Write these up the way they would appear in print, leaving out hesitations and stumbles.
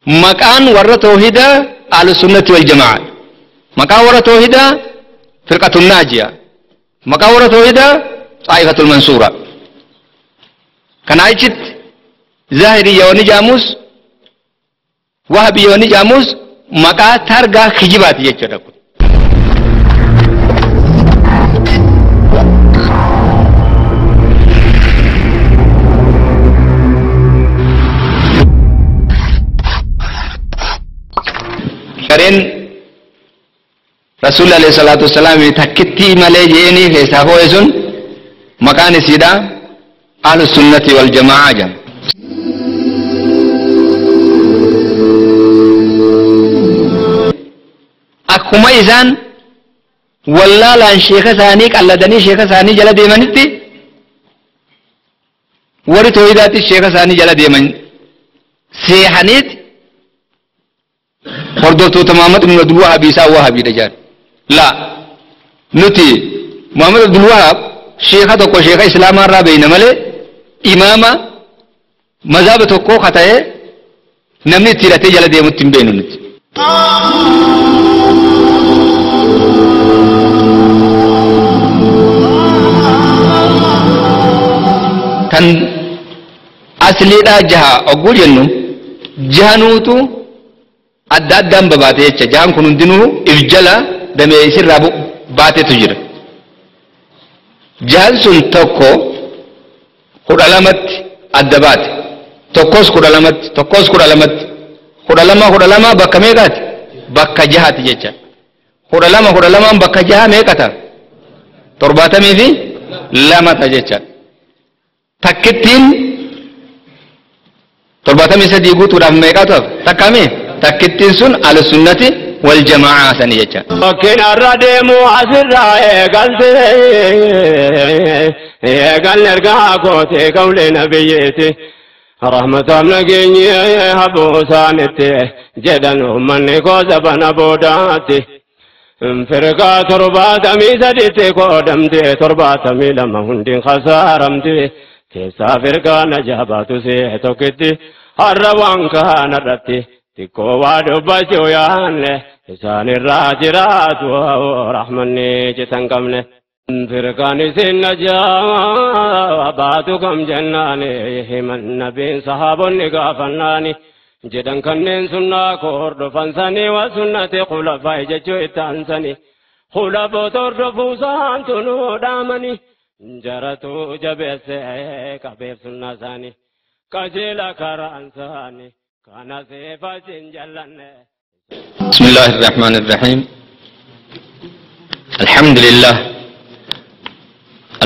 Maqaan warra tawhidaa ahlusunnati wal jamaa, maqaan warra tawhidaa firqatun naajiya, maqaan warra tawhidaa xaa'ifatul mansuura. Kana achitti zaahiriyya wanni jaamus, wahabiyya wanni jaamus maqaa targaa kijibaati jechuudha kun. Gareen Rasuulli alayhi salaatu wassalaam takkittii malee je'eenii keessaa foo'e sun maqaan isiidha ahlu sunnati wal jamaa jedhama. Akkuma isaan wallaalaan sheeka isaanii qalladanii sheeka isaanii jala deemanitti warri toohidaattis sheeka isaanii jala deeman seehaniit hordoftoota Muhammad ibn Abdul Wahhab isaa Wahhabiidha jedhan. La nuti Muhammad Abdul Wahhab sheeka tokko sheeka Islaamaa irraa beeyna malee imaama mazhaba tokkoo ka ta'e namni itti hidhatee jala deemutti hin beeknu nuti. Kan asliidhaa jaha ogguu jennu jahanuutu adda addaan babaate jecha. Jahan kun hundinuu if jala damee isirraa baatetu jira. Jahan sun tokko 12tti adda baate, tokkos 12tti, tokkos 12tti, 12 12 bakka meeqaati? Bakka jahaati jecha. 12 12 bakka jaha meeqa ta'a? 72 ta'a jecha. Takkittiin 73 guutuudhaaf meeqaatu hafa? Takkaami? Takkittiin sun ahlusunnati wal jamaa sani jecha. Fakkiin har'a deemu asirraa eegalte, eegalli ergaa kootee qawlee nabiyyeeti. Rahmataaf nageenyi habuu isaanitti jedhan uummanni koo sabana boodaatti. Firqaa 73tti qoodamte, 72 hundi khasaaramte. Keessaa firqaa najaa baatu see tokkitti har'a waan kanarratti xiqqoo waa dubbachuu yaanne isaanirraa jiraatu rahmanni citan qabne. Firqaan isin najaa baatu kam jennaani himan nabiin sahaabonni gaafannaani jedhan kanneen sunnaa koo hordofan sanii waa sunnati khulafaa jechuu itti aansanii khulafoota hordofuu isaantu nuu dhaamanii jaratu jabeesse qabeef sunnaa isaanii qajeela karaan isaanii kana seefa sin jallanne. بسم الله الرحمن الرحيم. الحمد لله،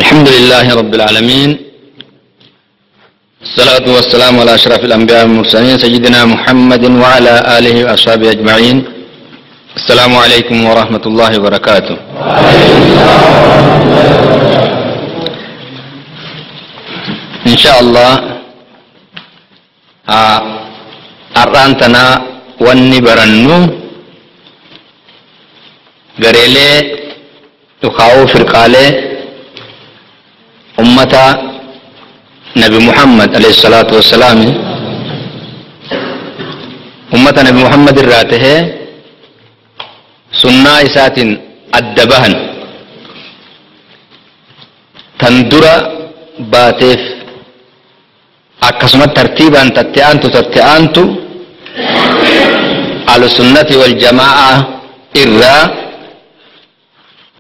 الحمد لله رب العالمين، الصلاة والسلام على أشرف الأنبياء والمرسلين سيدنا محمد وعلى آله وأصحابه أجمعين. السلام عليكم ورحمة الله وبركاته. إن شاء الله أرانتنا ونبرنو gareelee dhukaa'uu firqaalee ummata Nabi Muhammad alayhi salaatu wassalaam, ummata Nabi Muhammad irraa tahee sunnaa isaatiin adda bahan tan dura baateef akkasuma tartiibaan tatte aantu tatte aantu ahlusunnati wal jamaa'a irraa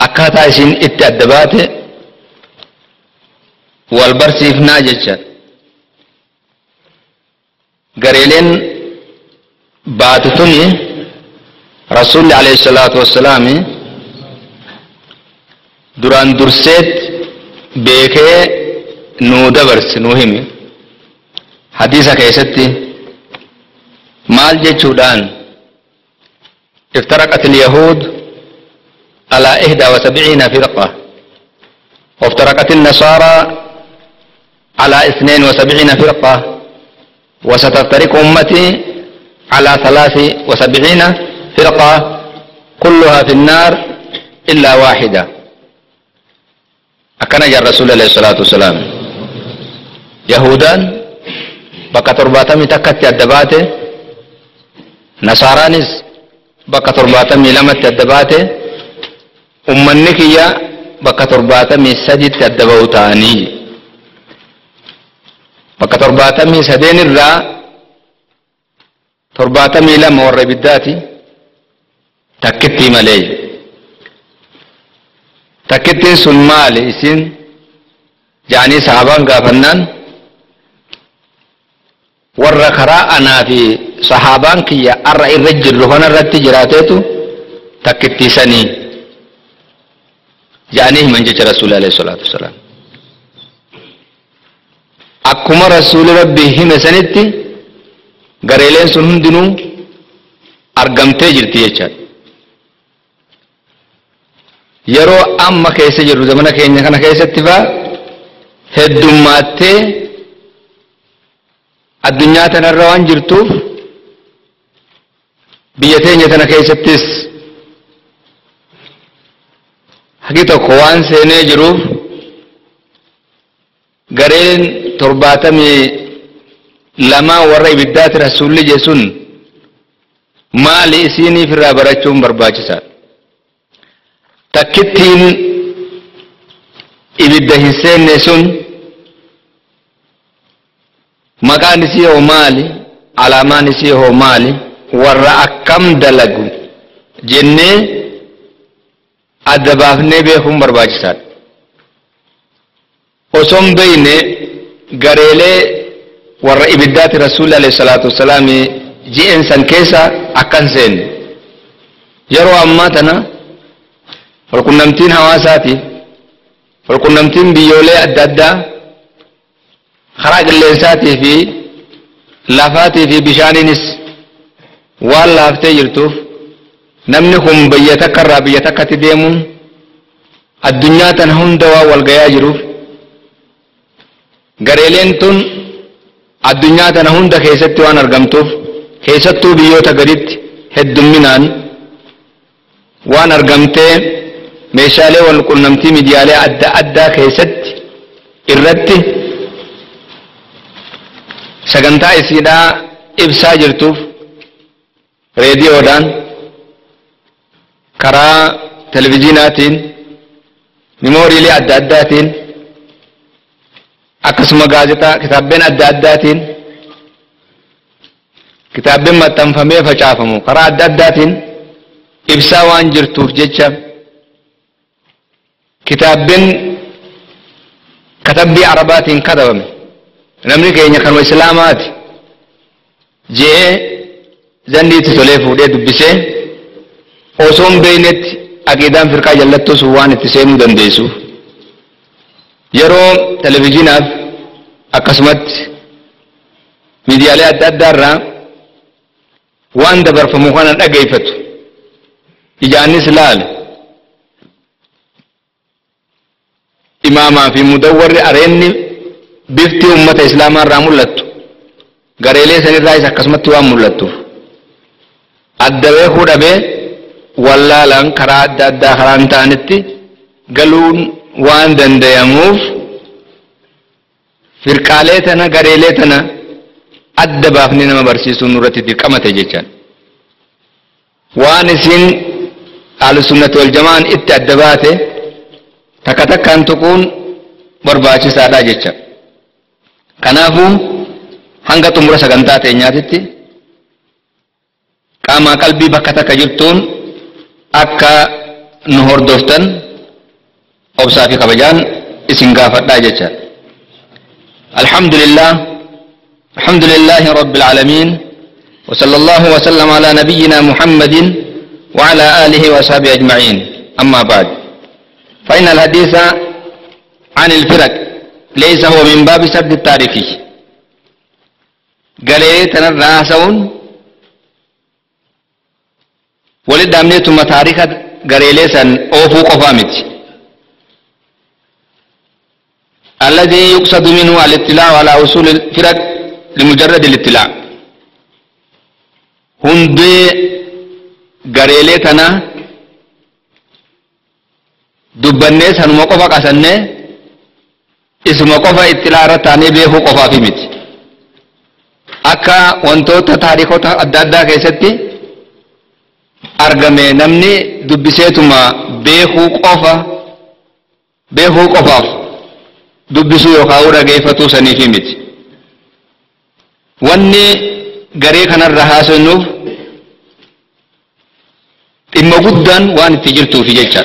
akkaataa isin itti adda baate wal barsiifnaa jecha. Gareeleen baatu tuni Rasuulli alayhi salaatu wassalaam duraan durseet beekee nuu dabarse, nuu himi hadiisa keessatti maal jechuudhaan? افترقت اليهود على 71 فرقة وافترقت النصارى على 72 فرقة وستفترق أمتي على 73 فرقة كلها في النار إلا واحدة. أكن جاء الرسول عليه الصلاة والسلام يهودا bakka 70 takkatti adda baate, Nasaaraanis bakka 72tti adda baate, ummanni kiyya bakka 73tti adda ba'u ta'anii bakka 73 irraa 72 warra ibiddaati, takkittii malee. Takkittiin sun maali isin ja'anii sahabaan gaafannaan, warra karaa anaa fi sahaabaan kiyya arra irra jirru kana irratti jiraateetu takkittiisanii ja'anii himan jecha Rasuuli alayhi salaatu wasalaam. Akkuma Rasuuli Rabbii hime sanitti gareeleen sun hundinuu argamtee jirti jechaadha. Yeroo amma keessa jirru zamana keenya kana keessatti faa heddummaattee addunyaa tanarra waan jirtuuf, biyya teenya tana keessattis hagi tokko waan seenee jiruuf, gareen 72 warra ibiddaati Rasuulli je sun maali isiiniif irraa barachuun barbaachisaadha. Takkittiin ibidda hin seenne sun maqaan isii hoo maali? Alaamaan isii hoo maali? Warra akkam dalagu jennee adda baafnee beekuun barbaachisaadha. Osoo hin beekne gareelee warra ibiddaati Rasuulli alayhi salaatu wasalaam ji'een san keessa akkan seenne. Yeroo ammaa tana walqunnamtiin hawaasaatiif walqunnamtiin biyyoolee adda addaa karaa qilleensaatii fi lafaatii fi bishaaniinis waan laaftee jirtuuf, namni kun biyya takka irraa biyya takkatti deemuun addunyaa tana hunda waan wal gayaa jiruuf, gareeleen tun addunyaa tana hunda keessatti waan argamtuuf, keessattuu biyyoota gaditti heddumminaan waan argamtee meeshaalee wal qunnamtii miidiyaalee adda addaa keessatti irratti sagantaa isiidhaa ibsaa jirtuuf, reediyoodhaan, karaa televizyiinaatiin, mimooriilee adda addaatiin, akkasuma gaazexaa, kitaabbiin adda addaatiin, kitaabbiin maxxanfamee facaafamu karaa adda addaatiin ibsaa waan jirtuuf jecha, kitaabbiin katabbii Arabaatiin katabame namni keenya kanuma Islaamaati je'ee zanniitti tolee fuudhee dubbisee osoo hin beeknetti aqiidaan firqaa jallattuu sun waan itti seenuu dandeessuuf, yeroo televizyiinaaf akkasumatti miidiyaalee adda addaa irraa waan dabarfamu kana dhageeffatu, ijaanis laale, imaamaa fi mudawwarri areenni bifti ummata Islaamaa irraa mul'attu gareelee sanirraayis akkasumatti waan mul'attuuf, adda beekuu dhabee wallaalaan karaa adda addaa karaa hin ta'anitti galuun waan dandayamuuf, firqaalee tana, gareelee tana adda baafnee nama barsiisuun nurratti dirqamate jechaan. Waan isin Ahlusunnati wal Jamaan itti adda baate takka takkaan tuquun barbaachisaadha jecha. Kanaafuu hanga xumura sagantaa teenyaatitti qaamaa qalbii bakka takka jirtuun akka nu hordoftan obsaa fi kabajaan isin gaafadhaa jecha. Alhamdulillah, alhamdulillahi rabbil aalamiin, وصلى الله وسلم على نبينا محمد وعلى آله وصحبه أجمعين. أما بعد، فإن الحديث عن الفرق ليس هو من باب سرد التاريخي. قال تنرى ولد أمنيتم تاريخ قريليسا أوفو قفامت الذي يقصد منه الاطلاع على أصول الفرق لمجرد الاطلاع. Hundee gareelee tana dubbannee sanuma qofa qasannee isuma qofa ittilaa irra taanee beekuu qofaafi miti. Akka wantoota taarikota adda addaa keessatti Argame namni dubbiseetuma beekuu qofa beekuu qofaaf dubbisuu yookaan dhageeffatuu saniifi miti. Wanni garee kanarra haasofnuuf dhimma guddaan waan itti jirtuufi jecha.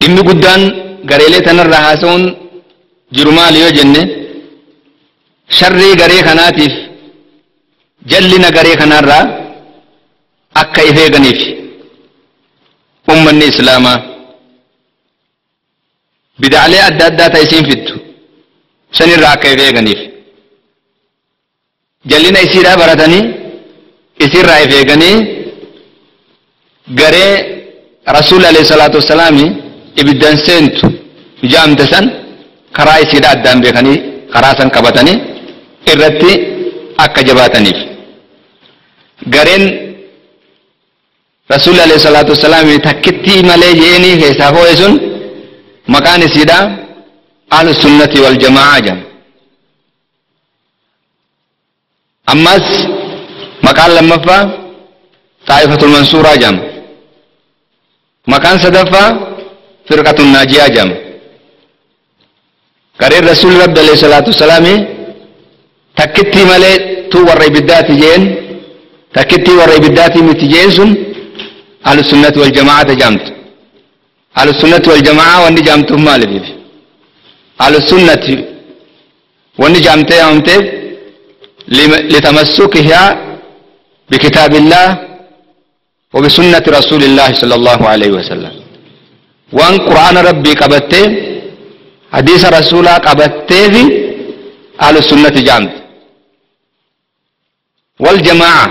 Dhimmi guddaan gareelee tanarra haasa'uun jiru maali yoo jenne, sharrii garee kanaatiif jallina garee kanarraa akka if eeganiif ummanni islaamaa bid'aalee adda addaa ta isiin fiddu sanirraa akka if eeganiif, jallina isiidhaa baratanii isiirraa if eeganii garee rasuulli alayhi salaatu wassalaami ibiddan seentu jaamte san karaa isiidhaa addaan beekanii karaa san qabatanii irratti akka jabaataniif. Gareen rasuulli alayhi salaatu wassalaami takkittii malee je'eenii keessaa foo'e sun maqaan isiidhaa ahlu sunnati wal jamaa'a jedhama. Ammas maqaan lammaffaa xaa'ifatul mansuuraa jedhama. Maqaan sadaffaa firqatun naajiyaa jedhama. Gareen rasuulli rabbi alayhi salaatu wassalaami takkittii malee tuu warra ibiddaati jeen, takkittii warra ibiddaati miti jeen sun ahlu sunnati wal jamaa'ata jedhamtu. Ahlu sunnati wal jamaa'a wanni jedhamtuuf maaliif? Ahlu sunnati wanni jedhamtee yaamteef litamassukihaa bikitaabillah wa bisunnati rasuulillahi sallallahu alayhi wa sallam. Waan qur'aana rabbii qabattee hadiisa rasuulaa qabattee fi ahlu sunnati jedhamte. Wal jamaa'a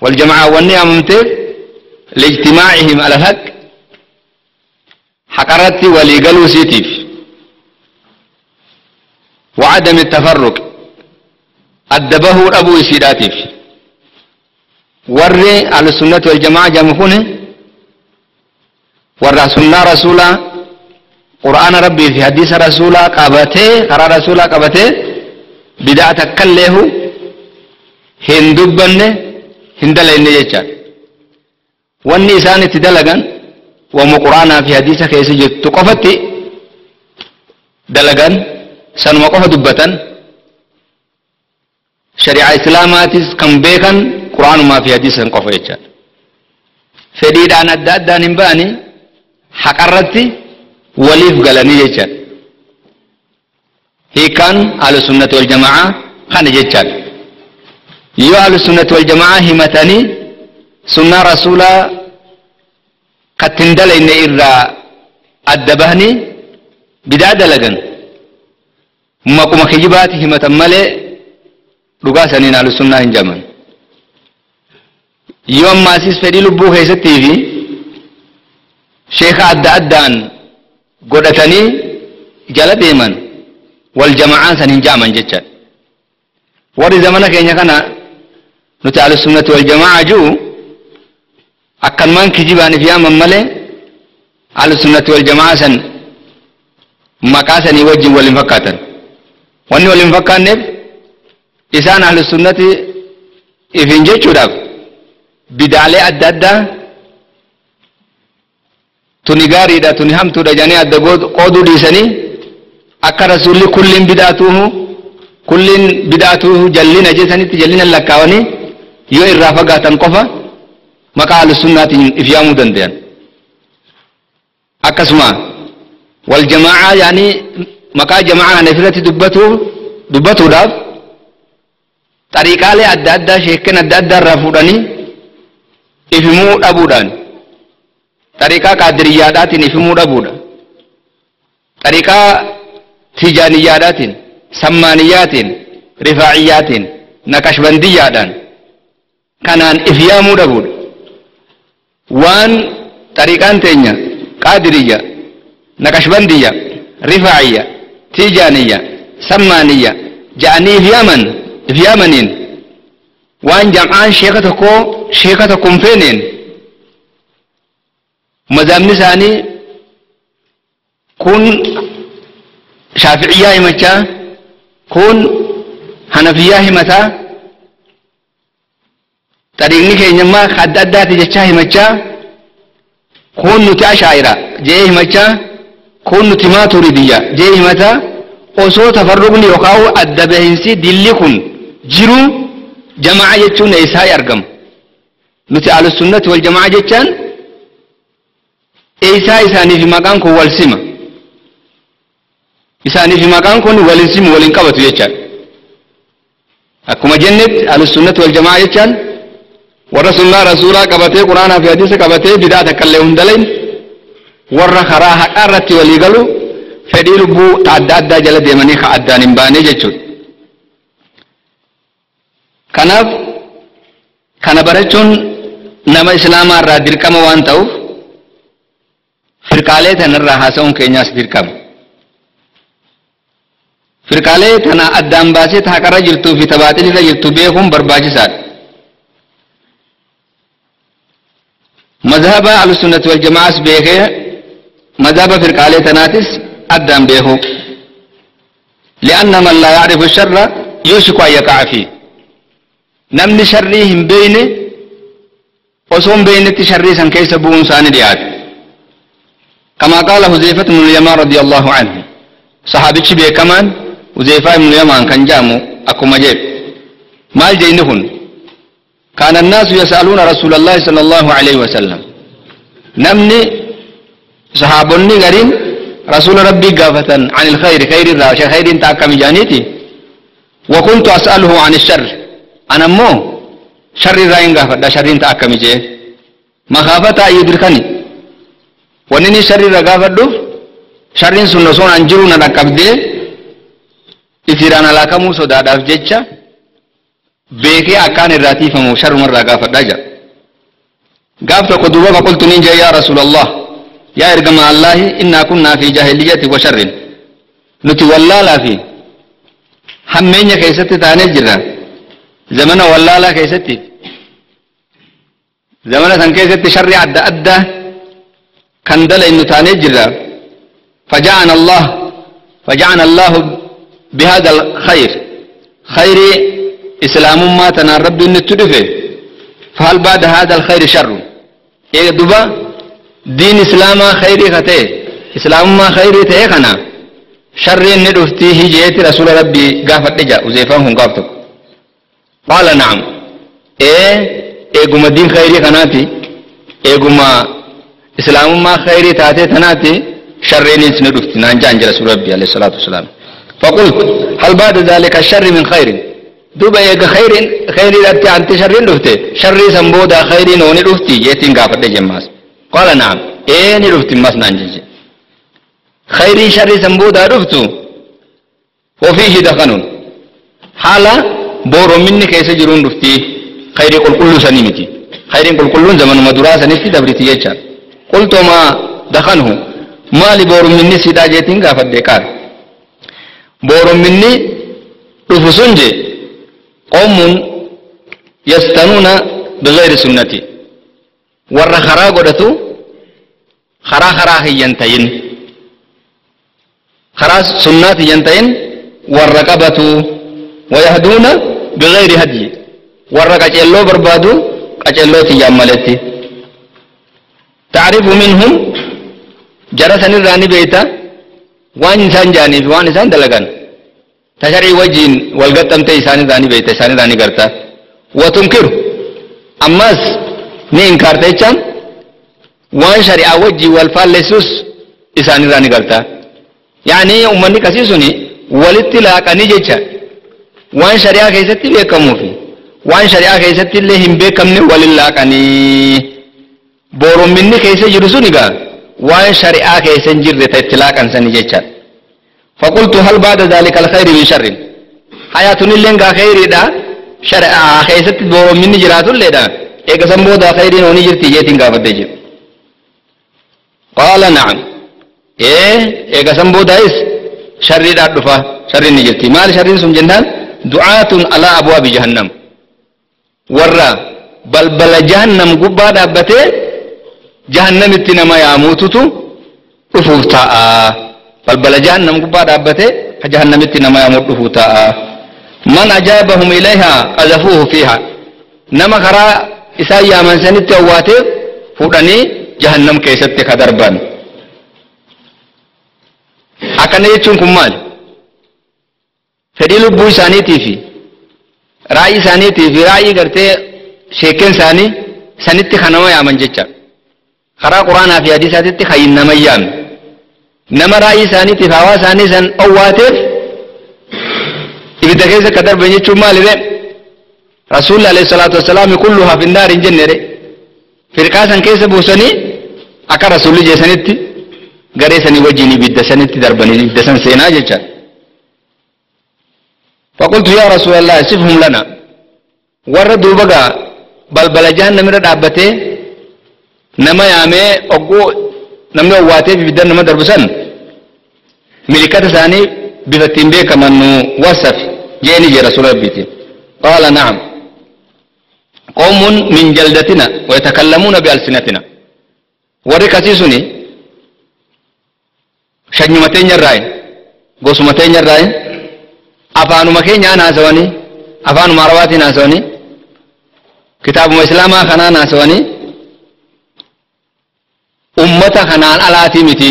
wal jamaa'a wanni yaamamteef lijtimaa'ihim ala alhaq, haqarratti walii galuu isiitiif, وعدم التفرق adda bahuu dhabuu isiidhaatiif. Warri ahlusunnati wal jamaa jedhamu kun warra sunnaa rasuulaa, qur'aana rabbii fi hadiisa rasuulaa qabatee karaa rasuulaa qabatee bidaa takkalleehu hin dubbanne hin dalayne jechaadha. Wanni isaan itti dalagan wama qur'aanaa fi hadiisa keessa jirtu qofatti dalagan, sanuma qofa dubbatan. Shari'aa islaamaatis kan beekan qur'aanumaa fi hadiisa san qofa jechaadha. Fedhiidhaan adda addaan hin ba'ani, haqarratti waliif galanii jechaadha. Hiikaan ahlu sunnati wal jamaa kana jechaadha. Yoo ahlu sunnati wal jamaa himatanii sunnaa rasuulaa kattin dalayne irraa adda bahanii bidaa dalagan, maquma kijibaati himatan malee dhugaa saniin ahlu sunnaa hin jaman. Yoo ammaasis fedhii lubbuu keessattii fi sheeka adda addaan godhatanii jala deeman wal jama'aan san hin jaaman jechaadha. Warri zamana keenya kana nuti ahlu sunnati wal jama'aa jiru akkanumaan kijibaaniif yaaman malee ahlu sunnati wal jama'aa san maqaa sanii wajjin wal hin fakkaatan. Wanni wal hin fakkaanneef isaan ahlu sunnati ifin jechuudhaaf bidaalee adda addaa tuni gaariidha tuni hamtuudha jedhanii adda qooduu dhiisanii akka rasuulli kulliin bidaatuuhu kulliin bidaatuuhu jallina jedhanitti jallina lakkaawanii yoo irraa fagaatan qofa maqaa ahlu sunnaatiin if yaamuu danda'an. Akkasuma wal jama'aa yaanii maqaa jama'aa kana ifirratti dubbatuudhaaf xariiqaalee adda addaa sheekken adda addaa irraa fuudhanii ifimuu dhabuudhaan, xariiqaa qaadiriyyaadhaatiin ifimuu dhabuudha, xariiqaa tijaaniyyaadhaatiin, sammaaniyyaatiin, rifaa'iyyaatiin, naqashbandiyyaadhaan kanaan if yaamuu dhabuudha. Waan xariiqaan teenya qaadiriyya, naqashbandiyya, rifaa'iyya, tijaaniyya, sammaaniyya ja'anii if yaamaniin waan jam'aan sheeka tokkoo sheeka tokko hin feeneen mazaabni isaanii kun shaafi'iyyaa himachaa, kun hanafiyyaa himataa, Xariiqni keenya immaa adda addaati jechaa himachaa kun nuti ashaa'ira jee himachaa kun nuti maaturidiyya jee himataa osoo tafarruqni yookaan adda bahinsi dilli kun jiru jamaa jechuun eessaa argamu. Nuti ahlusunnati wal jamaa jechaan eessaa isaaniif maqaan kun wal sima. Isaaniif maqaan kun wal simu waliin qabatu jechaan. Akkuma jennetti ahlusunnati wal jamaa jechaan warra sunnaa rasuulaa qabatee quraanaa fi hadiisa qabatee bidaa takkallee hin dalain warra karaa haqaa irratti walii galu fedhii lubbuu adda addaa jala deemanii ka addaan hin baane jechuudha. Kanaaf kana barachuun nama islaamaa irraa dirqama waan ta'uuf firqaalee tanarraa haasa'uun keenyaas dirqama. Firqaalee tana addaan baasee ta haqarra jirtuu fi ta baaxilirra jirtu beekuun barbaachisaadha. مذهب أهل السنة والجماعة بيخي مذهب فرقالي تناتس أدام بيخو لأن من لا يعرف الشر يوشك أن يقع فيه. نمني شريهم بيني وصوم بيني تشري سن كيس بون سان ديات كما قال حذيفة بن اليمان رضي الله عنه صحابي بي كمان حذيفة بن اليمان كان جامو أكو مجيب مال جينهن كان الناس يسألون رسول الله صلى الله عليه وسلم نمني صحابني غرين رسول ربي قافة عن الخير خير الراشة خير تاكم جانيتي وكنت أسأله عن الشر أنا مو شر الرأين قافة لا شر تاكم جي مخافة يدركني ونني شر الرقافة دوف شر سنسون أنجرون ركب دي إثيران لاكمو صداد أفجتشا beekee akkaan irraa tiifamu sharrumarraa gaafadhaa jira. Gaaf tokko duuba faqultu nin jee yaa Rasuulallah yaa ergama Allaahi innaa kunnaa fi jaahiliyyati wa sharrin nuti wallaalaa fi hammeenya keessatti taanee jirra. Zamana wallaalaa keessatti zamana san keessatti sharri adda addaa kan dalaynu taanee jirra. فجعنا الله بهذا الخير خير إسلام ما تنا ربي نتدفه فهل بعد هذا الخير شر؟ إيه دبا دين إسلام خير خته إسلام ما خير تهخنا شر ندفتي هجيت رسول ربي قافت لجا وزيفان هم قافتك قال نعم إيه إيه قم الدين خير خناتي إيه قم إسلام ما خير تاتي تناتي شر ندفتي نانجان رسول ربي عليه الصلاة والسلام. فقلت هل بعد ذلك الشر من خير؟ دوبا يغا خير خير راتي انت شر دفته شر سمبودا خير نوني دفتي يتين غافد جماس قال نعم ايه ني دفتي ماس نانجي خير شر سمبودا دفتو وفيه دخن حالا بورو مني كيس جرون دفتي خير قل كل سنيمتي خير قل كل زمن مدرا سنتي دبرتي يچا قلت ما دخنه مالي بورو مني سيدا جيتين غافد قال بورو مني دفسنجي قوم يستنون بغير سنتي ور خرا قدتو خرا خرا ينتين خرا سنات ينتين والرقبة ويهدون بغير هدي ور قجلو بربادو قجلو تياملتي تعرف منهم جرسن الراني بيتا وان انسان جاني وان انسان دلغان تشري وجين والقتم تي إساني داني بيت إساني داني قرتا وتنكر أماس ني إنكار تيچان وان شريعة وجي والفالسوس إساني داني قرتا يعني أمني كسيسوني والاتلاق نيجيچا وان شريعة كيستي بيكمو في وان شريعة كيستي اللي هم بيكمني واللاقني بورو مني كيسي جرسوني با وان شريعة كيسن جرد تتلاق أنساني جيچا فقلت هل بعد ذلك الخير من شر؟ حياة لنغا خير دا شرع خيست بورو من جرات لدا ايك سمبودا خير وني جرتي جيتين غافد جي قال نعم ايه ايك سمبودا اس شر دا دفا شر نجرتي مال شر سم جنان دعاة على ابواب جهنم ورا بل بل جهنم غبا دابته جهنم اتنما يموتتو دفوفتا بل جهنم قبا دابته جهنم اتنما يموت فوتا من أجابهم إليها قذفوه فيها. Nama karaa isaan yaaman sanitti awwaateef fuudhanii jahannam keessatti ka darban. Akkana jechuun kun maali? Fedhii lubbuu isaaniitii fi raa'ii isaaniitii fi raa'ii gartee sheekken isaanii sanitti kan nama yaaman jecha. Karaa quraanaa fi hadiisaatitti kan nama yaamne. Nama raa'ii isaaniitiif hawaa isaanii san owwaateef ibidda keessa ka darban jechuun maali bee? Rasuulli alayhi salaatu wassalaam kulluhaa fi naar hin jenne re. Firqaa san keessa buusanii akka rasuulli jeesanitti garee sanii wajjin ibidda sanitti darbanii ibidda san seenaa jecha. فقلت يا رسول الله صفهم لنا. warra duuba gaa balbala jahannamirra dhaabbatee nama yaamee ogguu namni owwaatee ibidda nama darbu san milikata isaanii bifa ittiin beekaman nu wasafi jeeni jee rasuula rabbiitiin. Qaala na'am. Qawmun min jaldatina wa yatakallamuuna bialsinatina. Warri kasii suni shanyuma teenyarraayi gosuma teenyarraayi afaanuma keenyaan haasawanii afaanuma arabaatiin haasawanii kitaabuma islaamaa kanaan haasawanii ummata kanaan alaatii miti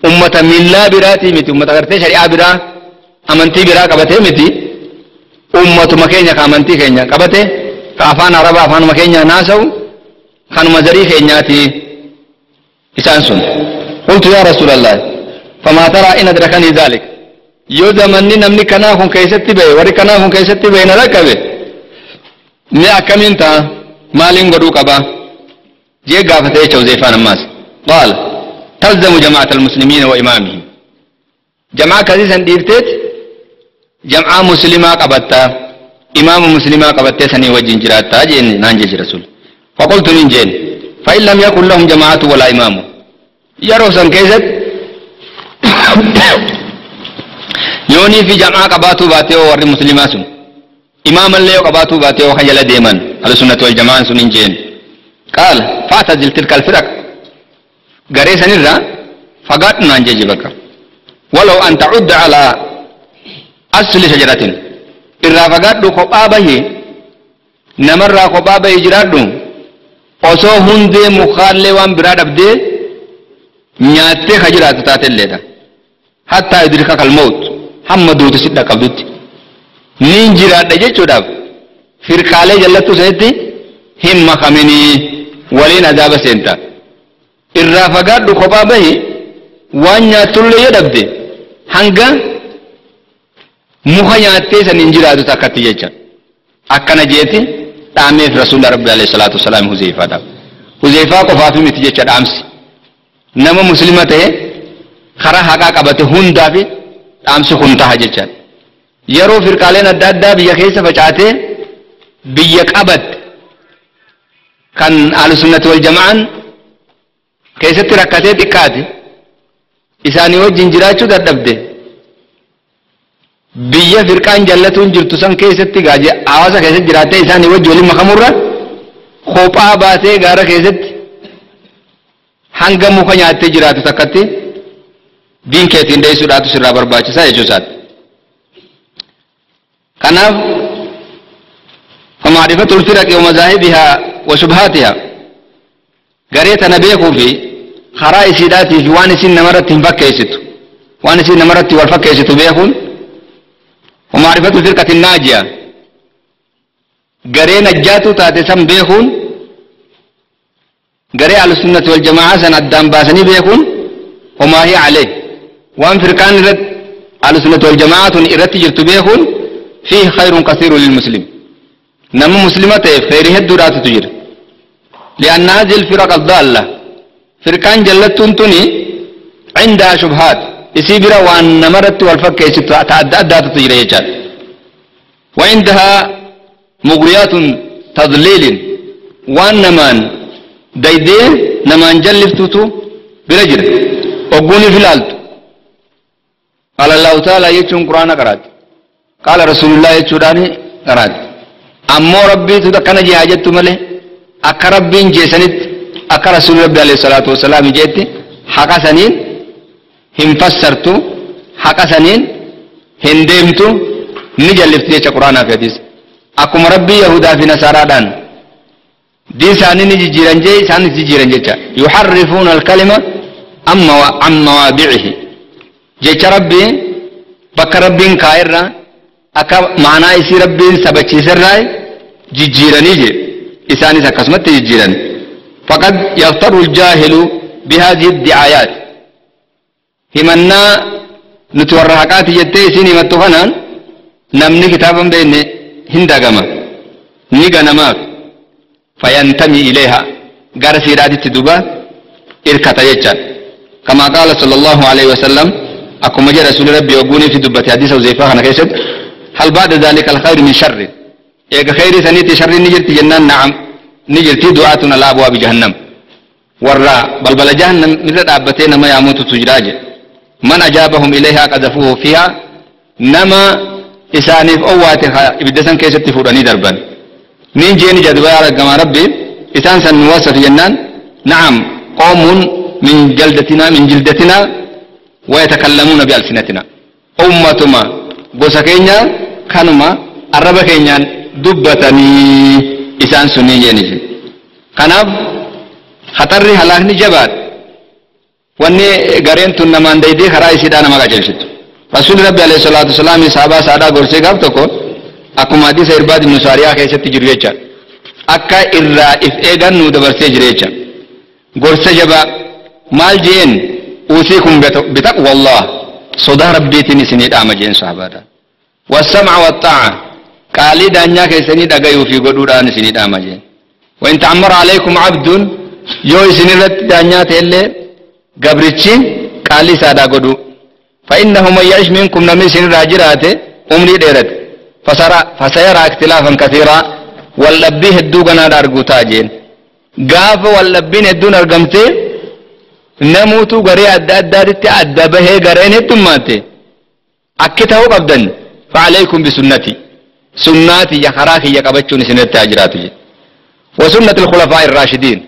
ummata millaa biraatii miti ummata gartee shari'aa biraa amantii biraa qabatee miti ummatuma keenya ka amantii keenya qabate ka afaan arabaa afaanuma keenyaan haasawu kanuma zarii keenyaati isaan sun. Qultu yaa rasuulallah famaa taraa in adrakanii dhaalik. Yoo zamanni namni kanaa kun keessatti ba'e warri kanaa kun keessatti ba'e na raqqabe mee akkamiin ta'a maaliin godhuu qaba jee gaafate jecha Huzeefaan ammaas. Qaala talzamu jamaata almuslimiina wa imaamihim. Jamaa akkasii san dhiifteet jam'aa muslimaa qabattaa imaama muslimaa qabattee sanii wajjin jiraattaa jeen naan jechi rasuul. Faqultu nin jeen fa in lam yakun lahum jamaatu walaa imaamu. Yeroo san keessatti yoonii fi jam'aa qabaatuu baatee yoo warri muslimaa sun imaamallee yoo qabaatuu baatee yoo kan jala deeman ahlusunnati wal jamaan sun hin jeen. Qaala fa'tazil tilka alfiraq. Garee sanirraa fagaadhu naan jechi bakka. Walaw an ta'udda alaa asli shajaratin. Irraa fagaadhu kophaa bahi namarraa kophaa bahi jiraadhu osoo hundee mukaallee waan biraa dhabdee nyaattee ka jiraatu taatelleedha. Hattaa yudrikaka almawt. Hamma duutu si dhaqqabdutti. Niin jiraadha jechuudhaaf firqaalee jallattuu sanitti hin makaminii waliin azaaba seenta. Irraa fagaadhu kophaa bahi waan nyaattullee yoo dhabde hanga muka nyaattee san hin jiraatu takkatti jecha. Akkana jeeti dhaameef rasuula rabbi alayhi salaatu wasalaam Huzeefaadhaaf. Huzeefaa qofaaf miti jecha dhaamsi. Nama muslima ta'e karaa haqaa qabate hundaaf dhaamsi kun taha jecha. Yeroo firqaaleen adda addaa biyya keessa facaatee biyya qabatte kan ahlusunnati wal jama'aan keessatti rakkatee xiqqaate isaanii wajjin jiraachuu dadhabde biyya firqaan jallatuun jirtu san keessatti hawaasa keessatti jiraattee isaanii wajji waliin makamurra kophaa baatee gaara keessatti hanga muka nyaattee jiraatu takkatti diin keetiin dheessuudhaatu sirraa barbaachisaa jechuu isaati. Kanaaf famaarifatul firaqi wa mazaahibihaa wa shubhaatihaa garee tana beekuu fi karaa isiidhaatii fi waan isin namarratti hin fakkeessitu waan isin namarratti wal fakkeessitu beekuun ومعرفة الفرقة الناجية قري نجاتو تاتي سن بيخون قري على السنة والجماعة سن الدام باسني بيخون وما هي عليه وان فرقان رد على السنة والجماعة إرتي جرت بيخون فيه خير كثير للمسلم نم مسلمة خير هدورات تجر لأن هذه الفرق الضالة فرقان جلتون تني عندها شبهات يسيبرا وأن مرت والفك تعدى تجري يجال وعندها مغريات تضليل وأن من دايدي نمان جلفتوتو برجل وقوني في الألت. قال الله تعالى يتشون قرآن قرات قال رسول الله يتشوراني قرات أمو ربي تدكنا جهاجت ملي أكا ربين جيسنت أكا رسول ربي عليه الصلاة والسلام جيت حقا سنين hin fassartu haqa saniin hin deemtu ni jallifti jecha quraanaa fi hadiisa. Akkuma Rabbii Yahudaa fi Nasaaraadhaan diin isaanii ni jijjiiran jee isaanis jijjiiran jecha. Yuharrifuuna alkalima an mawaadicihi, jecha Rabbii bakka Rabbiin kaa'erra akka ma'anaa isii Rabbiin sabachiiserraa jijjiiranii je, isaanis akkasumatti jijjiiran. Faqad yaftaru ljaahilu bihaadihi dicaayaat, himannaa nuti warra haqaati jettee isiin himattu kanaan namni kitaaba hin beekne hin dagama, ni ganamaaf. Fayantamii ilayha, gara siidhaatitti duba irkata jecha. Kamaa qaala sallallahu alaihi wasallam, akkuma jedha rasuuli Rabbi ogguuniif dubbate hadiisa Huzeyfaa kana keessatti: hal ba'da dhalika alkhayru min sharri, eega khayrii saniitti sharri ni jirti jennaan, na'am, ni jirti, du'aatun ala abwaabi jahannam, warra balbala jahannam irra dhaabbatee nama yaamututu jira jedhe. Man ajaabahum ilayhaa qadafuuhu fiihaa, nama isaaniif owwaate ibidda san keessatti fuudhanii darban. Nin jeeni jedhu yaa raggamaa Rabbi, isaan san nu wasafi jennaan, na'am, qawmun min jaldatina min jildatina wa yatakallamuuna bi alsinatina, ummatuma gosa keenya kanuma arraba keenyaan dubbatanii isaan sunii jeeni. Kanaaf khatarri halaakni jabaadha. Wanni gareen tun namaan daydee karaa isiidhaa nama qajeelchitu. Rasuulli Rabbi alayhi salaatu wasalaam sahabaa isaadhaa gorsee gaaf tokko, akkuma hadiisa Irbaad ibnu Saariyaa keessatti jiru jecha, akka irraa if eegan nu dabarsee jira jecha. Gorsa jabaa maal jeen? Uusiikum bitaqwallah, sodaa Rabbiitiin isinii dhaama jeen sahabaadha. Wassam'a wattaa'a, qaalii daanyaa keessanii dhagayuu fi godhuudhaan isinii dhaama jeen. وإن تعمر عليكم عبد, yoo isinirratti daanyaa ta'ellee gabrichi, qaalii isaadhaa godhu. فإنه من يعش منكم, namni isinirraa jiraate umrii dheerate, فسيرى اختلافا كثيرا, waldhabbii hedduu ganaadha arguu ta'a jeen. Gaafa waldhabbiin hedduun argamte, namuutu garee adda addaatitti adda bahee gareen heddummaate, akki ta'uu qabdan, فعليكم بسنتي, sunnaati ya karaa kiyya qabachuun isinitti haa jiraatu jedhe, وسنة الخلفاء الراشدين,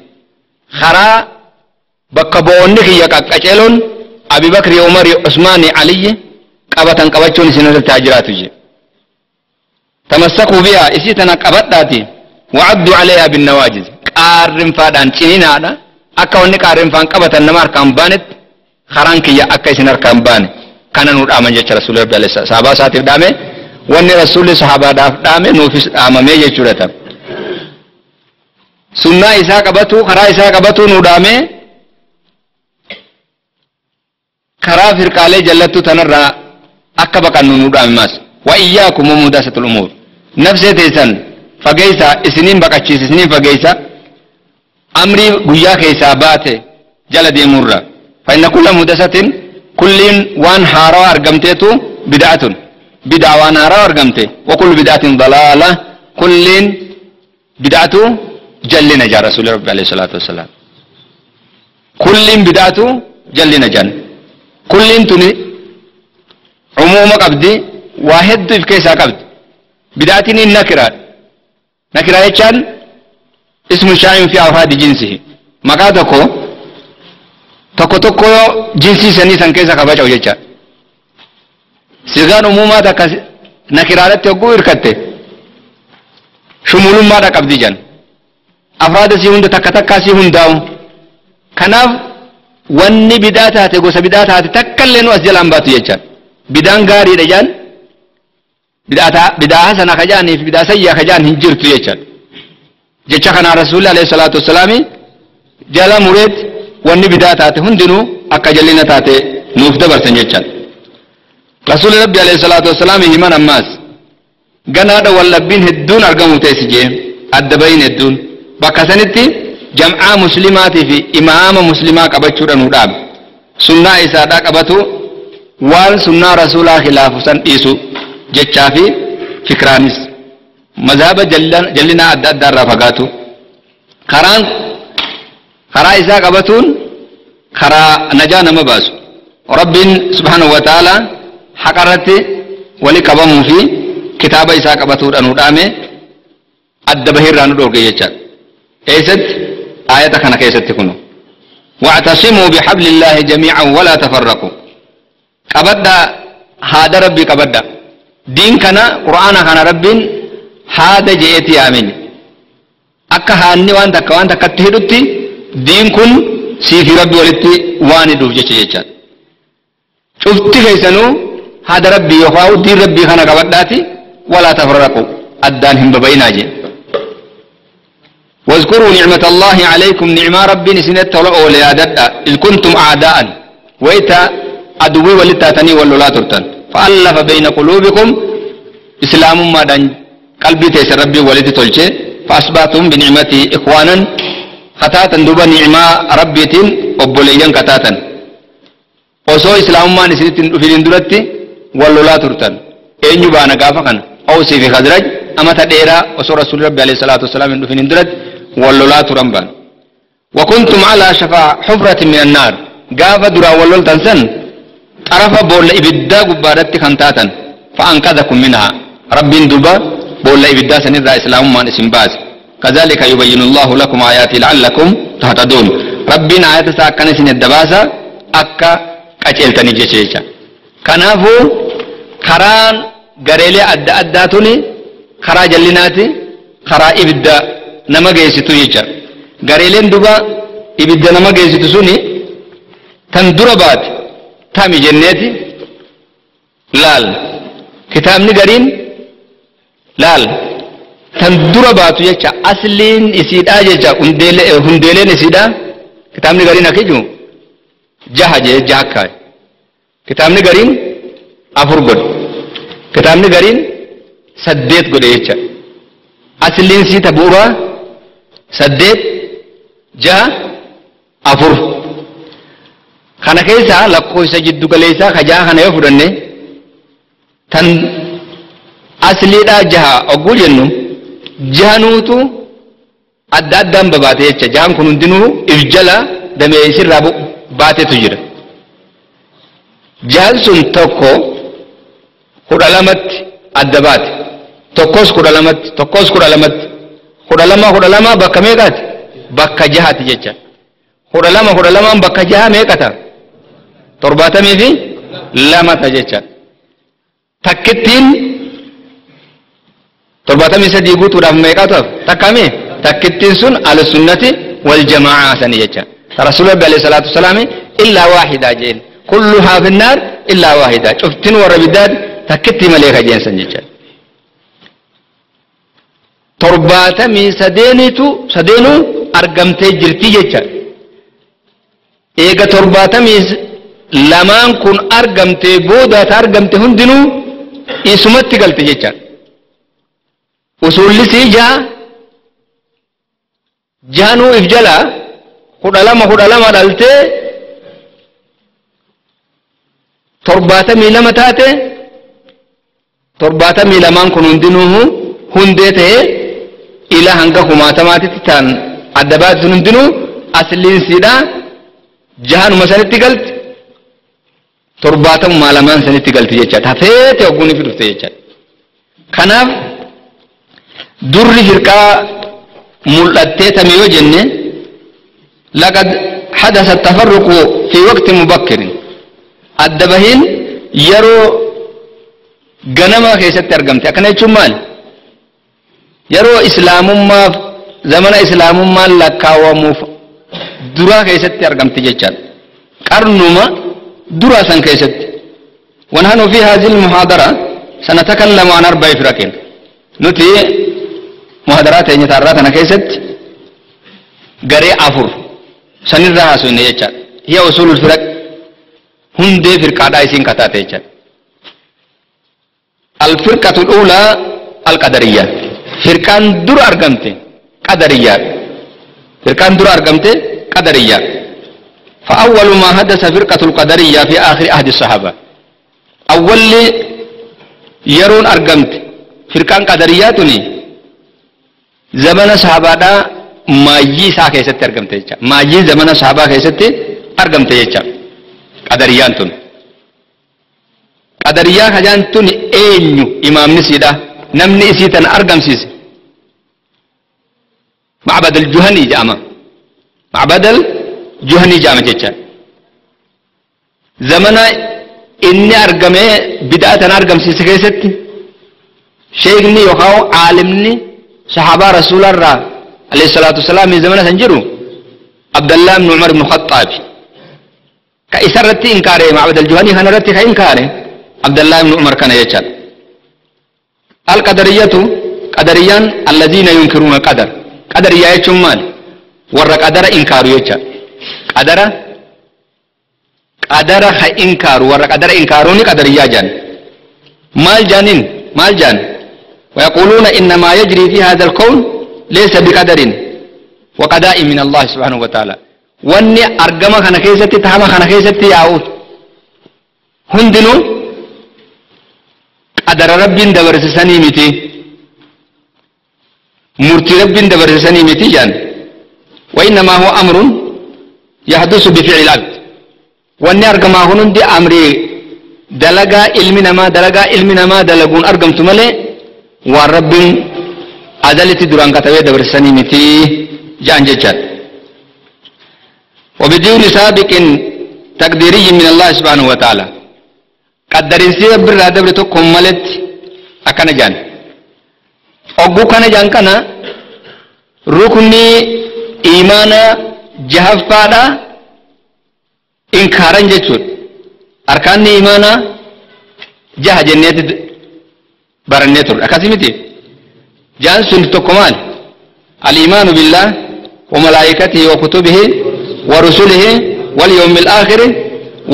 karaa bakka bu'oonni kiyya qaqqaceeloon Abi Bakri, Umari, Usmaani, Aliyyi qabatan qabachuun isinirratti haa jiraatu jedhe. تمسكوا بها, isii tana qabadhaati, وعضوا عليها بالنواجذ, qaarrinfaadhaan cininaadha, akka wanni qaarrinfaan qabatan nama harkaan baanetti karaan kiyya akka isin harkaan baane kana nu dhaaman jecha. Rasuulli Rabbi alayhi sahabaa isaatiif dhaame. Wanni rasuulli sahabaadhaaf dhaame nuufis dhaamamee jechuudha. Tam sunnaa isaa qabatu, karaa isaa qabatu nu dhaame, karaa firqaalee jallattuu tanarraa akka baqannu nu dhaame. Maas وإياكم ومحدثات الأمور, nafsee teessan fageeysa, isiniin baqachiisa, isiniin fageeysa amrii guyyaa keessaa baate jala deemurra. فإن كل محدثة, kulliin waan haarawaa argamteetu, بدعة, bid'a waan haarawaa argamte, وكل بدعة ضلالة, kulliin bid'atu jallina jaa rasuuli Rabbi alayhi salaatu wassalaam. Kulliin bid'atu jallina jaan. Kulliin tuni umuuma qabdi, waa hedduu if keessaa qabdi. Bid'atiin in nakiraadha. Nakiraa jechaan اسم شائع في أفراد جنسه, maqaa tokko tokko tokko jinsii sanii san keessa kabaja'u jecha. Sigaan umuumaa takka nakiraadhatti hogguu hirkatte shumulummaadha qabdi jan, afraada sii hunda takka takkaa sii hundaa'u. Kanaaf wanni bidaa taate, gosa bidaa taate takka illee nu as jalaan baatu jecha. Bidaan gaariidha jaan, bidaa hasana ka jaanii fi bidaa sayyaa ka jaan hin jirtu jecha. Jecha kanaa rasuulli alayhi salaatu wassalaami jala mureet wanni bidaa taate hundinuu akka jallina taate nuuf dabarsan jecha. Rasuulli Rabbi alayhi salaatu wassalaami himan ammaas ganaadha wallabbiin hedduun argamu teessi jee, adda bayin hedduun bakka sanitti jam'aa muslimaatii fi imaama muslimaa qabachuudha nu dhaabe. Sunnaa isaadhaa qabatu, waan sunnaa rasuulaa khilaafu san dhiisu jechaa fi fikraanis, mazhaba jallinaa adda addaa irraa fagaatu, karaan karaa isaa qabatuun karaa najaa nama baasu. Rabbiin subhaanahu wa ta'ala haqa irratti wali qabamuu fi kitaaba isaa qabatuudha nu dhaame, adda bahirraa nu dhoorge jecha. Eessatti? Aayata kana keessatti kunu: واعتصموا بحبل الله جميعا ولا تفرقوا. Qabadha, haada Rabbii qabadha. Diin kana, qur'aana kana Rabbiin Haada je'eeti yaameen akka haanni waan takka waan takkatti hidhutti diin kun siifi rabbi walitti waan hidhuuf jecha jechaadha. Cufti keessanuu haada rabbii yookaan diin rabbii kana qabadhaati walaa tafarraqu addaan hin babayinaa jee. واذكروا نعمة الله عليكم نعمة ربي نسنت أوليادتا إذ كنتم أعداء ويتا أدوي ولتاتني ولا ترتن فألف بين قلوبكم إسلام ما دان قلبي تيس ربي ولد تلشي فأصبحتم بنعمتي إخوانا خطاتا دوبا نعمة ربيتين أبوليا كتاتا وصو إسلام ما نسنت في الاندرتي ولا ترتن أين يبانا قافقا أوسي في خزرج أما تديرا وصو رسول ربي عليه الصلاة والسلام في الاندرت ولا ترنبان وكنتم على شفا حفرة من النار قاف درا ولول تنسن طرف بول إبدا قبارتي خنتاتا فأنقذكم منها رب دبا بول إبدا سنرى إسلام ما نسنباز كذلك يبين الله لكم آياتي لعلكم تهتدون ربنا آيات ساكن سن الدباسة أكا قتلتني جيشيشا كنافو خران غريلي أدى أداتوني خرا جلناتي خرا إبدا nama geessitu jecha gareeleen duba ibidda nama geessitu suni tan dura baate tami jenneeti laal kitaabni gariin laal tan dura baatu jecha asliin isiidhaa jecha hundeeleen isiidhaa kitaabni gariin akkiju jaha jee jaha kaay kitaabni gariin afur godhe kitaabni gariin saddeet godhe jecha asliin sii ta bu'uuraa saddeet jaha afur kana keessa lakkoofsa jiddu galeessaa ka jaha kana yoo fudhanne tan asliidhaa jaha ogguu jennu jahanuutu adda addaan babaate jecha jahan kun hundinuu if jala damee isirraa baatetu jira jahan sun tokko 12tti adda baate tokkos 12tti tokkos 12tti 12 12 bakka meeqaati bakka jahaati jecha 12 12 bakka jaha meeqata 72 ta jecha takkittiin 73 guutuudhaaf meeqatu takkame takkittiin sun ahlusunnati wal jamaa sani jecha rasuul rabbi alayhi salaatu wasalaam illaa waahida jeen kulluhaa fi nnaar illaa waahida cuftin warra biddaati takkittii malee ka jeen san jecha 73 sadeenuu argamtee jirti jecha eega 72 kun argamtee booda ta argamte hundinuu isumatti galte jecha usulli sii jaha jahanuu if jala 12 12 dhaltee 72 taate 72 kun hundinuu hundee ta'ee ila hanga kumaatamaatitti ta'an adda baatu sun hundinuu asliin siidhaa jahanuma sanitti galti 72 sanitti galti jecha tafeete ogguun fi dhufte jecha kanaaf durri firqaa mul'attee tame yoo jenne laqad hadasa tafarruqu fi waqti mubakkirin adda bahiin yeroo ganama keessatti argamte akkana jechuun maali yeroo islaamummaaf zamana islaamummaan lakkaawamuuf duraa keessatti argamte jechaadha qarnuma duraa san keessatti ونحن في هذه المحاضرة سنتكلم عن 4 فرق نتي محاضرات ينتاراتنا كيست غري أفر سنرها سنة jechaadha هي أصول الفرق hundee firqaadhaa isiin kataate jechaadha الفرقة الأولى القدرية فرقان در أرقمت قدرية فرقان در أرقمت قدرية فأول ما حدث فرقة القدرية في آخر عهد الصحابة أول يرون أرقمت فرقان قدرياتني زمن الصحابة ماجي سا كيست أرقمت ماجي زمن الصحابة كيست أرقمت قدريان تن قدرية خجان تن أينو إمام نسيدا نمني إسيتن أرقم سيس معبد الجهني جامع معبد الجهني جامع جيتشا زمنا إني أرقمي بداية أرقم سيس كيست Sheekni yookaan caalimni sahaabaa rasuularraa alayhi salaatu wasalaam zamana san jiru Abdallah ibn Umar ibn Khattaab. Ka isarratti inkaare Macbad al-Juhani kanarratti ka inkaare Abdallah ibn Umar kana jechaadha. Al-qadariyatu qadariyaan allaziina yunkiruuna qadar. Qadariyaa jechuun maali? Warra qadara inkaaru jechaadha. Qadara qadara ha inkaaru warra qadara inkaaruuni qadariyaa jaan. Maal jaaniin maal jaan? ويقولون إن ما يجري في هذا الكون ليس بقدر وقضاء من الله سبحانه وتعالى. واني أرقم خنا كيستي تهما خنا كيستي ياو هندنو قدر رب دبرسسني متي مرتي رب دبرسسني متي جان. وإنما هو أمر يحدث بفعل العبد. واني أرقم هندي أمري دلقا علمنا ما دلقا علمنا ما دلقون أرقم تملي والرب أدلتي دران كتبه دبرسني متي جان ججال. وبدون سابق تقديري من الله سبحانه وتعالى قدرين سي رب دبر تو ملت أكن جان أغو كان جان كان ركني إيمانا جهفادا إنكارن جچول أركان إيمانا جه جنيت barannee turre akkasii miti jaan sun tokko maal al-iimaanu billah wa malaa'ikatihi wa kutubihi wa rusulihi wal yawmil aakhir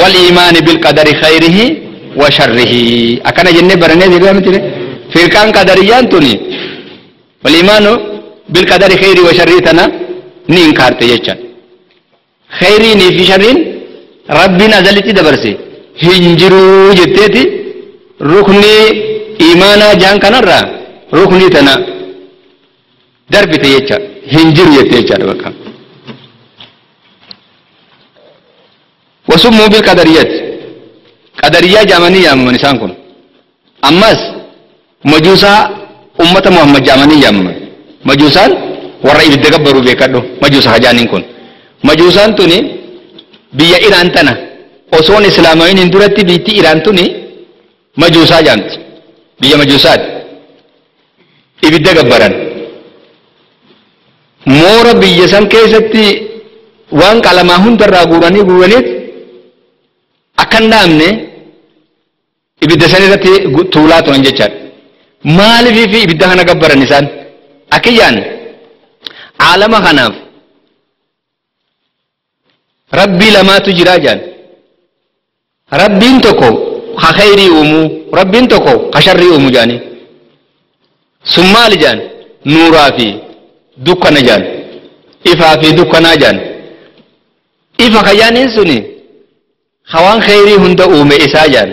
wal iimaani bil qadari khayrihi wa sharrihi akkana jennee barannee jirra miti firqaan qadariyaan tuni wal iimaanu bil qadari khayri wa sharrihi tana ni inkaarte jecha khayriin fi sharriin rabbiin azalitti dabarse hin jiruu jetteeti rukni إيمانا جان كنرا ركني تنا دربت يجا هنجر يجا بكا. وسموا بالقدريات قدرية جامانية من إنسان أمس مجوسا أمة محمد جامانية من مجوسان ورأي بالتكبر بيكادو مجوسا هجانين كون مجوسان توني بيا إيران تنا أصون إسلامين اندرتي بيتي إيران توني مجوسا جانت biyya majuusaati ibidda gabbaran moora biyya san keessatti waan qalamaa hundarraa guuranii guuraniit akka hin dhaamne ibidda san irratti tuulaa turan jechaadha. Maaliif fi ibidda kana gabbaran isaan akkiyyaan aalama kanaaf rabbii lamaatu jiraa jaan rabbiin tokko ka khayrii uumuu rabbiin tokko ka sharrii uumu jaani sun maali jaan nuuraa fi dukkana jaan ifaa fi dukkanaa jaan ifa ka jaaniin suni ka waan khayrii hunda uume isaa jaan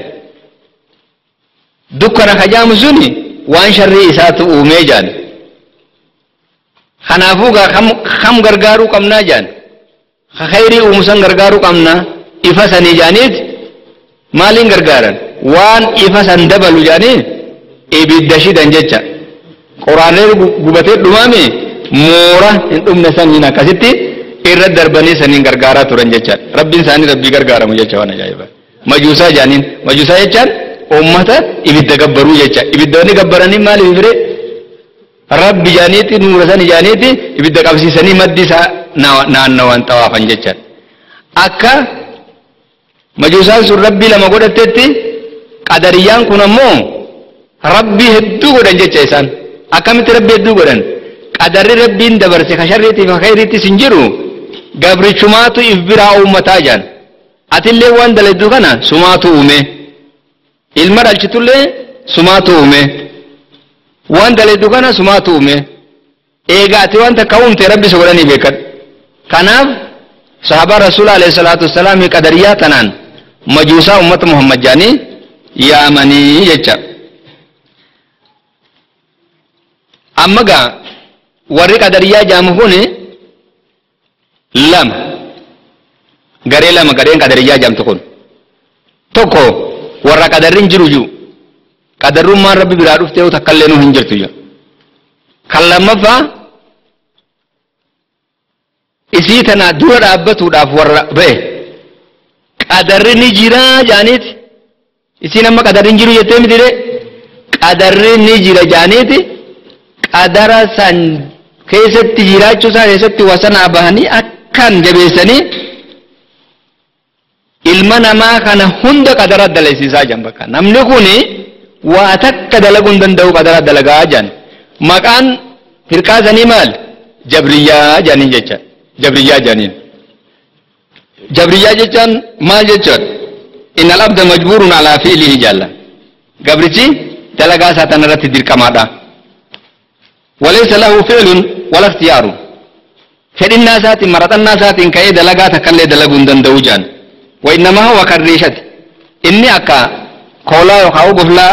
dukkana ka jaamu suni waan sharrii isaatu uumee jaan kanaafuu gaa kam gargaaruu qabnaa jaan ka khayrii uumu san gargaaruu qabnaa ifa sanii jaaniit maaliin gargaaran waan ifa san dabalu jaanii ibidda shidan jecha qoraanee gubatee dhumaame moora hin dhumne saniin akkasitti irra darbanii saniin gargaaraa turan jecha rabbiin isaanii rabbii gargaaramu jecha waan ajaa'ibaa majuusaa jaaniin majuusaa jechaan ummata ibidda gabbaruu jecha ibidda wanni gabbaranii maaliif fire rabbi jaaniiti nuura sani jaaniiti ibidda qabsiisanii maddi isaa naannawaan xawaafan jecha akka majuusaan sun rabbii lama godhattetti qadariyaan kun ammoo rabbii hedduu godhan jecha isaan akkamitti rabbii hedduu godhan qadarri rabbiin dabarse ka sharriitiif ka khayriittis hin jiru gabrichumaatu if biraa uummataa jaan atillee waan daladdu kana sumaatu uume ilma dhalchitullee sumaatu uume waan daladdu kana sumaatu uume eega ati waan takka uumte rabbi si godhanii beekadhu kanaaf sahaabaa rasuula alayhi salaatu wassalaam qadariyaa tanaan majuusaa ummata Muhammad jaanii yaamanii jecha. Amma gaa warri qadariyaa jaamu kun lama garee lama gareen qadariyaa jaamtu kun tokko warra qadarri hin jiru jiru qadarrummaan rabbi biraa dhuftee yoo takka illee nu hin jirtu jiru kan lammaffaa isii tana dura dhaabbatuudhaaf warra ba'e qadarri ni jiraa jaaniiti isiin amma qadarri hin jiru jettee miti ree Qadarri ni jira jaaniiti qadara san keessatti jiraachuu isaa keessatti wasanaa bahanii akkaan jabeessanii ilma namaa kana hunda qadara dalaysiisaa jiran. Bakka namni kuni waa takka dalaguu hin danda'u, qadara dalagaa jiran. Maqaan firqaa sanii maal? Jabriyyaa jedhaniin jecha. Jabriyyaa jedhaniin. Jabriyyaa jechaan maal jechuudha? Innal abda majbuurun alaa fi'lihi jaalla. Gabrichi dalagaa isaa tanarratti dirqamaadha. Walaysa lahu fi'lun wala ikhtiyaaru. Fedhinnaa isaatiin, maraxannaa isaatiin ka'ee dalagaa takkallee dalaguu hin danda'u jedhan. Wa innamaa huwa karriishati. Inni akka koolaa yookaan goflaa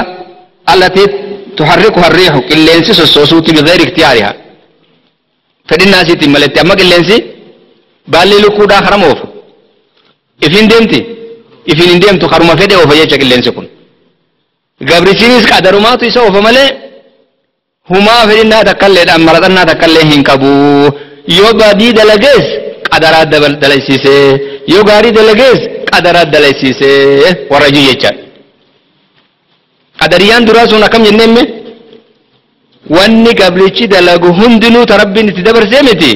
allatii tuharrikuha riixu, qilleensi sossoosuuti, bigayri ikhtiyaariha. Fedhinnaa isiitiin maletti. Amma qilleensi baalli lukkuudhaa karama oofa. Ifin deemti? Ifin hin deemtu, karuma fedhe oofa jecha qilleensi kun. Gabrichiinis qadarumaatu isa oofa malee humaa fedhinnaa takkalleedhaan maraxannaa takkallee hin qabu. Yoo badii dalagees qadaraa dalaysiisee, yoo gaarii dalagees qadaraa dalaysiisee warra jiru jechaadha. Qadariyaan duraa sun akkam jenneemme? Wanni gabrichi dalagu hundinuu ta Rabbiin itti dabarsee miti.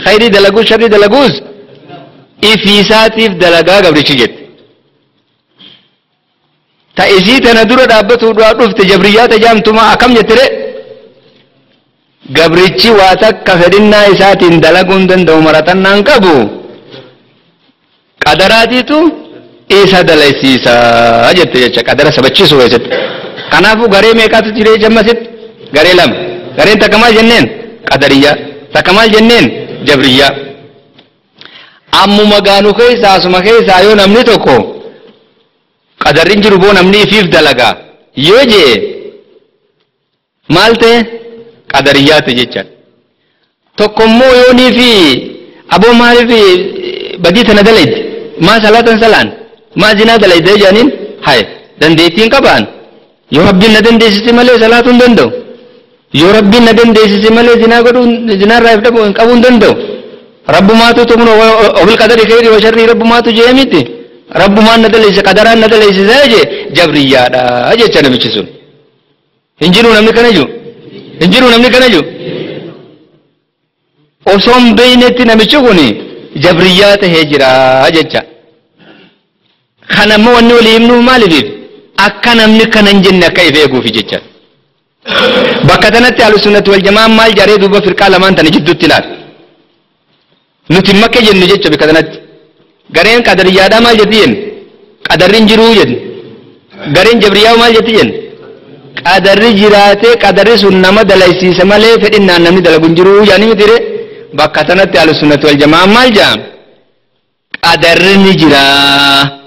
Khayrii dalaguus sharrii dalaguus ifiisaatiif dalagaa gabrichi jette. Ta isii tana dura dhaabbatuudhaa dhufte jabriyyaa tajaamtumaa akkam jettire? Gabrichi waa takka fedhinnaa isaatiin dalaguu hin danda'u, maratannaan qabu, qadaraatiitu isa dalaysiisa jette jecha, qadara sabachiisuu keessatti. Kanaafuu garee meeqaatu jira jecha ammasitti? Garee lama. Gareen takka maal jenneen? Qadariyyaa. Takka maal jenneen? Jabriyyaa. Ammuma gaanu keessaa asuma keessaa yoo namni tokko qadarri hin jiru boo, namni ifiif dalagaa yoo jee maal ta'e? Qadariyyaate jecha. Tokko immoo yoonii fi aboo maaliif badii tana dalayde, maa salaatan salaan, maa zinaa dalayde jedhaniin, haye dandeettiin qabaan, yoo Rabbiin na dandeessise malee salaatuu hin danda'u, yoo Rabbiin na dandeessise malee zinaa godhuu, zinaarraa if dhabuu hin qabuu hin danda'u, Rabbumaatu kun wabil qadari khayri wa sharrii Rabbumaatu jee miti, Rabbumaan na daleessise, qadaraan na daleessise jee, jabriyyaadha jecha namichi sun. Hin jiru namni kana jiru? Hin jiru namni kana jiru? Osoo hin beeynetti namichi kun jabriyyaa tahee jira jecha. Kana immoo wanni walii himnuuf maaliif? Akka namni kana hin jenne akka if eeguufi jecha. Bakka tanatti Ahlusunnati wal Jamaan maal jaree duuba firqaa lamaan tana jidduutti ilaala? Nuti makke jennu jecha bakka tanatti. Gareen qadariyyaadhaa maal jetti jenne? Qadarri hin jiruu jenne. Gareen jabriyyaa maal jetti jenne? Qadarri jiraatee qadarri sun nama dalaysiisa malee fedhinnaan namni dalagu hin jiruu yaani miti ree? Bakka tanatti Ahlusunnati wal Jamaan maal jaa? Qadarri ni jira.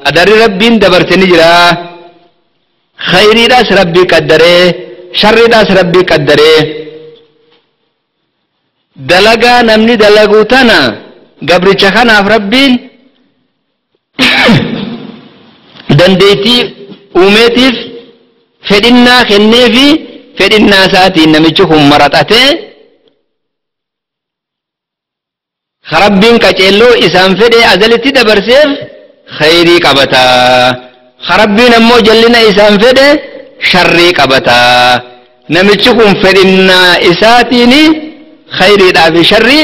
Qadarri Rabbiin dabarte ni jira. Khayriidhaas Rabbii qaddaree, sharriidhaas Rabbii qaddaree. Dalagaa namni dalagu tana gabricha kanaaf Rabbiin dandeettii uumeetiif, fedhinnaa kenneefi, fedhinnaa isaatiin namichi kun maraxatee Rabbiin qaceelloo isaan fedhe azalitti dabarseef khayrii qabata. Rabbiin ammoo jallina isaan fedhe sharrii qabata. Namichi kun fedhinnaa isaatiin khayriidhaa fi sharrii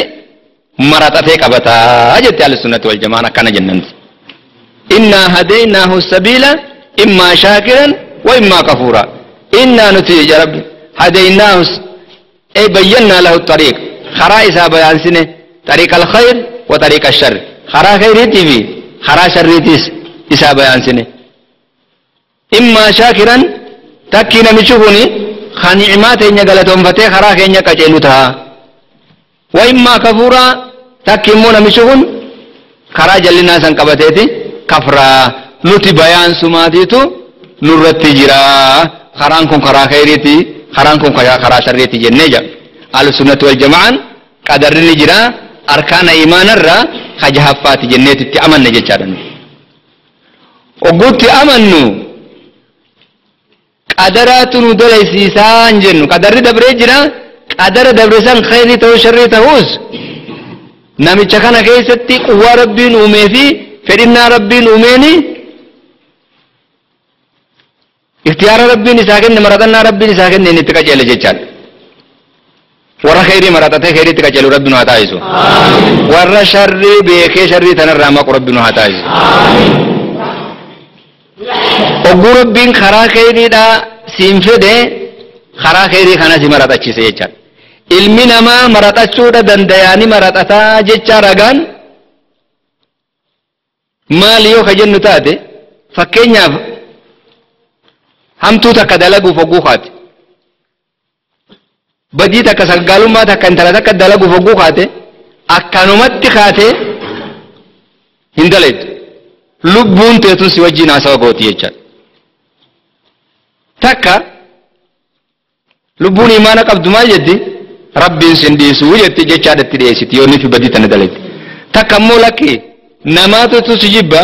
maraxatee qabata jette Ahlusunnati wal Jamaan, akkana jennanti. Innaa hadaynaahu sabiila immaa shaakiran wa immaa kafuura. Innaa nuti ya Rabbi hadaynaahu ay bayyannaa lahu xariiq, karaa isaa bayaansine, طريق الخير وطريق الشر، karaa khayriitii fi karaa sharriitiis isaa bayaansine. Immaa shaakiran, takkii namichi kun kan ni'maa teenya galatoonfatee karaa keenya qaceelu ta'a. Wa immaa kafuuraa, takki immoo namichi kun karaa jallinaa san qabateeti kafraa. Nuti bayaan sumaatiitu nurratti jira, karaan kun karaa khayriiti, karaan kun karaa sharriiti jennee jira. Ahlusunnati wal Jama'aan qadarri ni jira, arkaana imaanarra kajahaffaati jenneeti itti amanne jechaadha. Ogguutti amannu qadaraatu nu dalaysiisaa hin jennu. Qadarri dabree jira, qadara dabre san khayrii ta'uu sharrii ta'uus namicha kana keessatti quwwaa Rabbiin uumee fi fedhinnaa Rabbiin uumeeni Ikhtiyaara rabbiin isaa kenne maratannaa rabbiin isaa kenne inni itti qajeele jechaadha. Warra kheyrii maratatee kheyrii itti qajeelu rabbi nu haa taasisu. Warra sharrii beekee sharrii tanarraa maqu rabbi nu haa taasisu. Ogguu rabbiin karaa kheyriidhaa siin fedhe karaa kheyrii kana si maratachiise jechaadha. Ilmi namaa maratachuudha dandayaani maratataa jecha ragaan maali yoo ka jennu taate fakkeenyaaf hamtuu takka dalaguuf ogguu kaate badii takka saggaalummaa takka intala takka dalaguuf ogguu kaate akkanumatti kaate hin dalaytu lubbuun teetun si wajjiin haasawa gooti jechaadha. Takka lubbuun imaana qabdu maal jetti rabbiin sin dhiisuu jetti jechaadha itti dhiyeessiti yoo inni fi badii tana dalayti. Takka immoo lakki namaatutu si jibba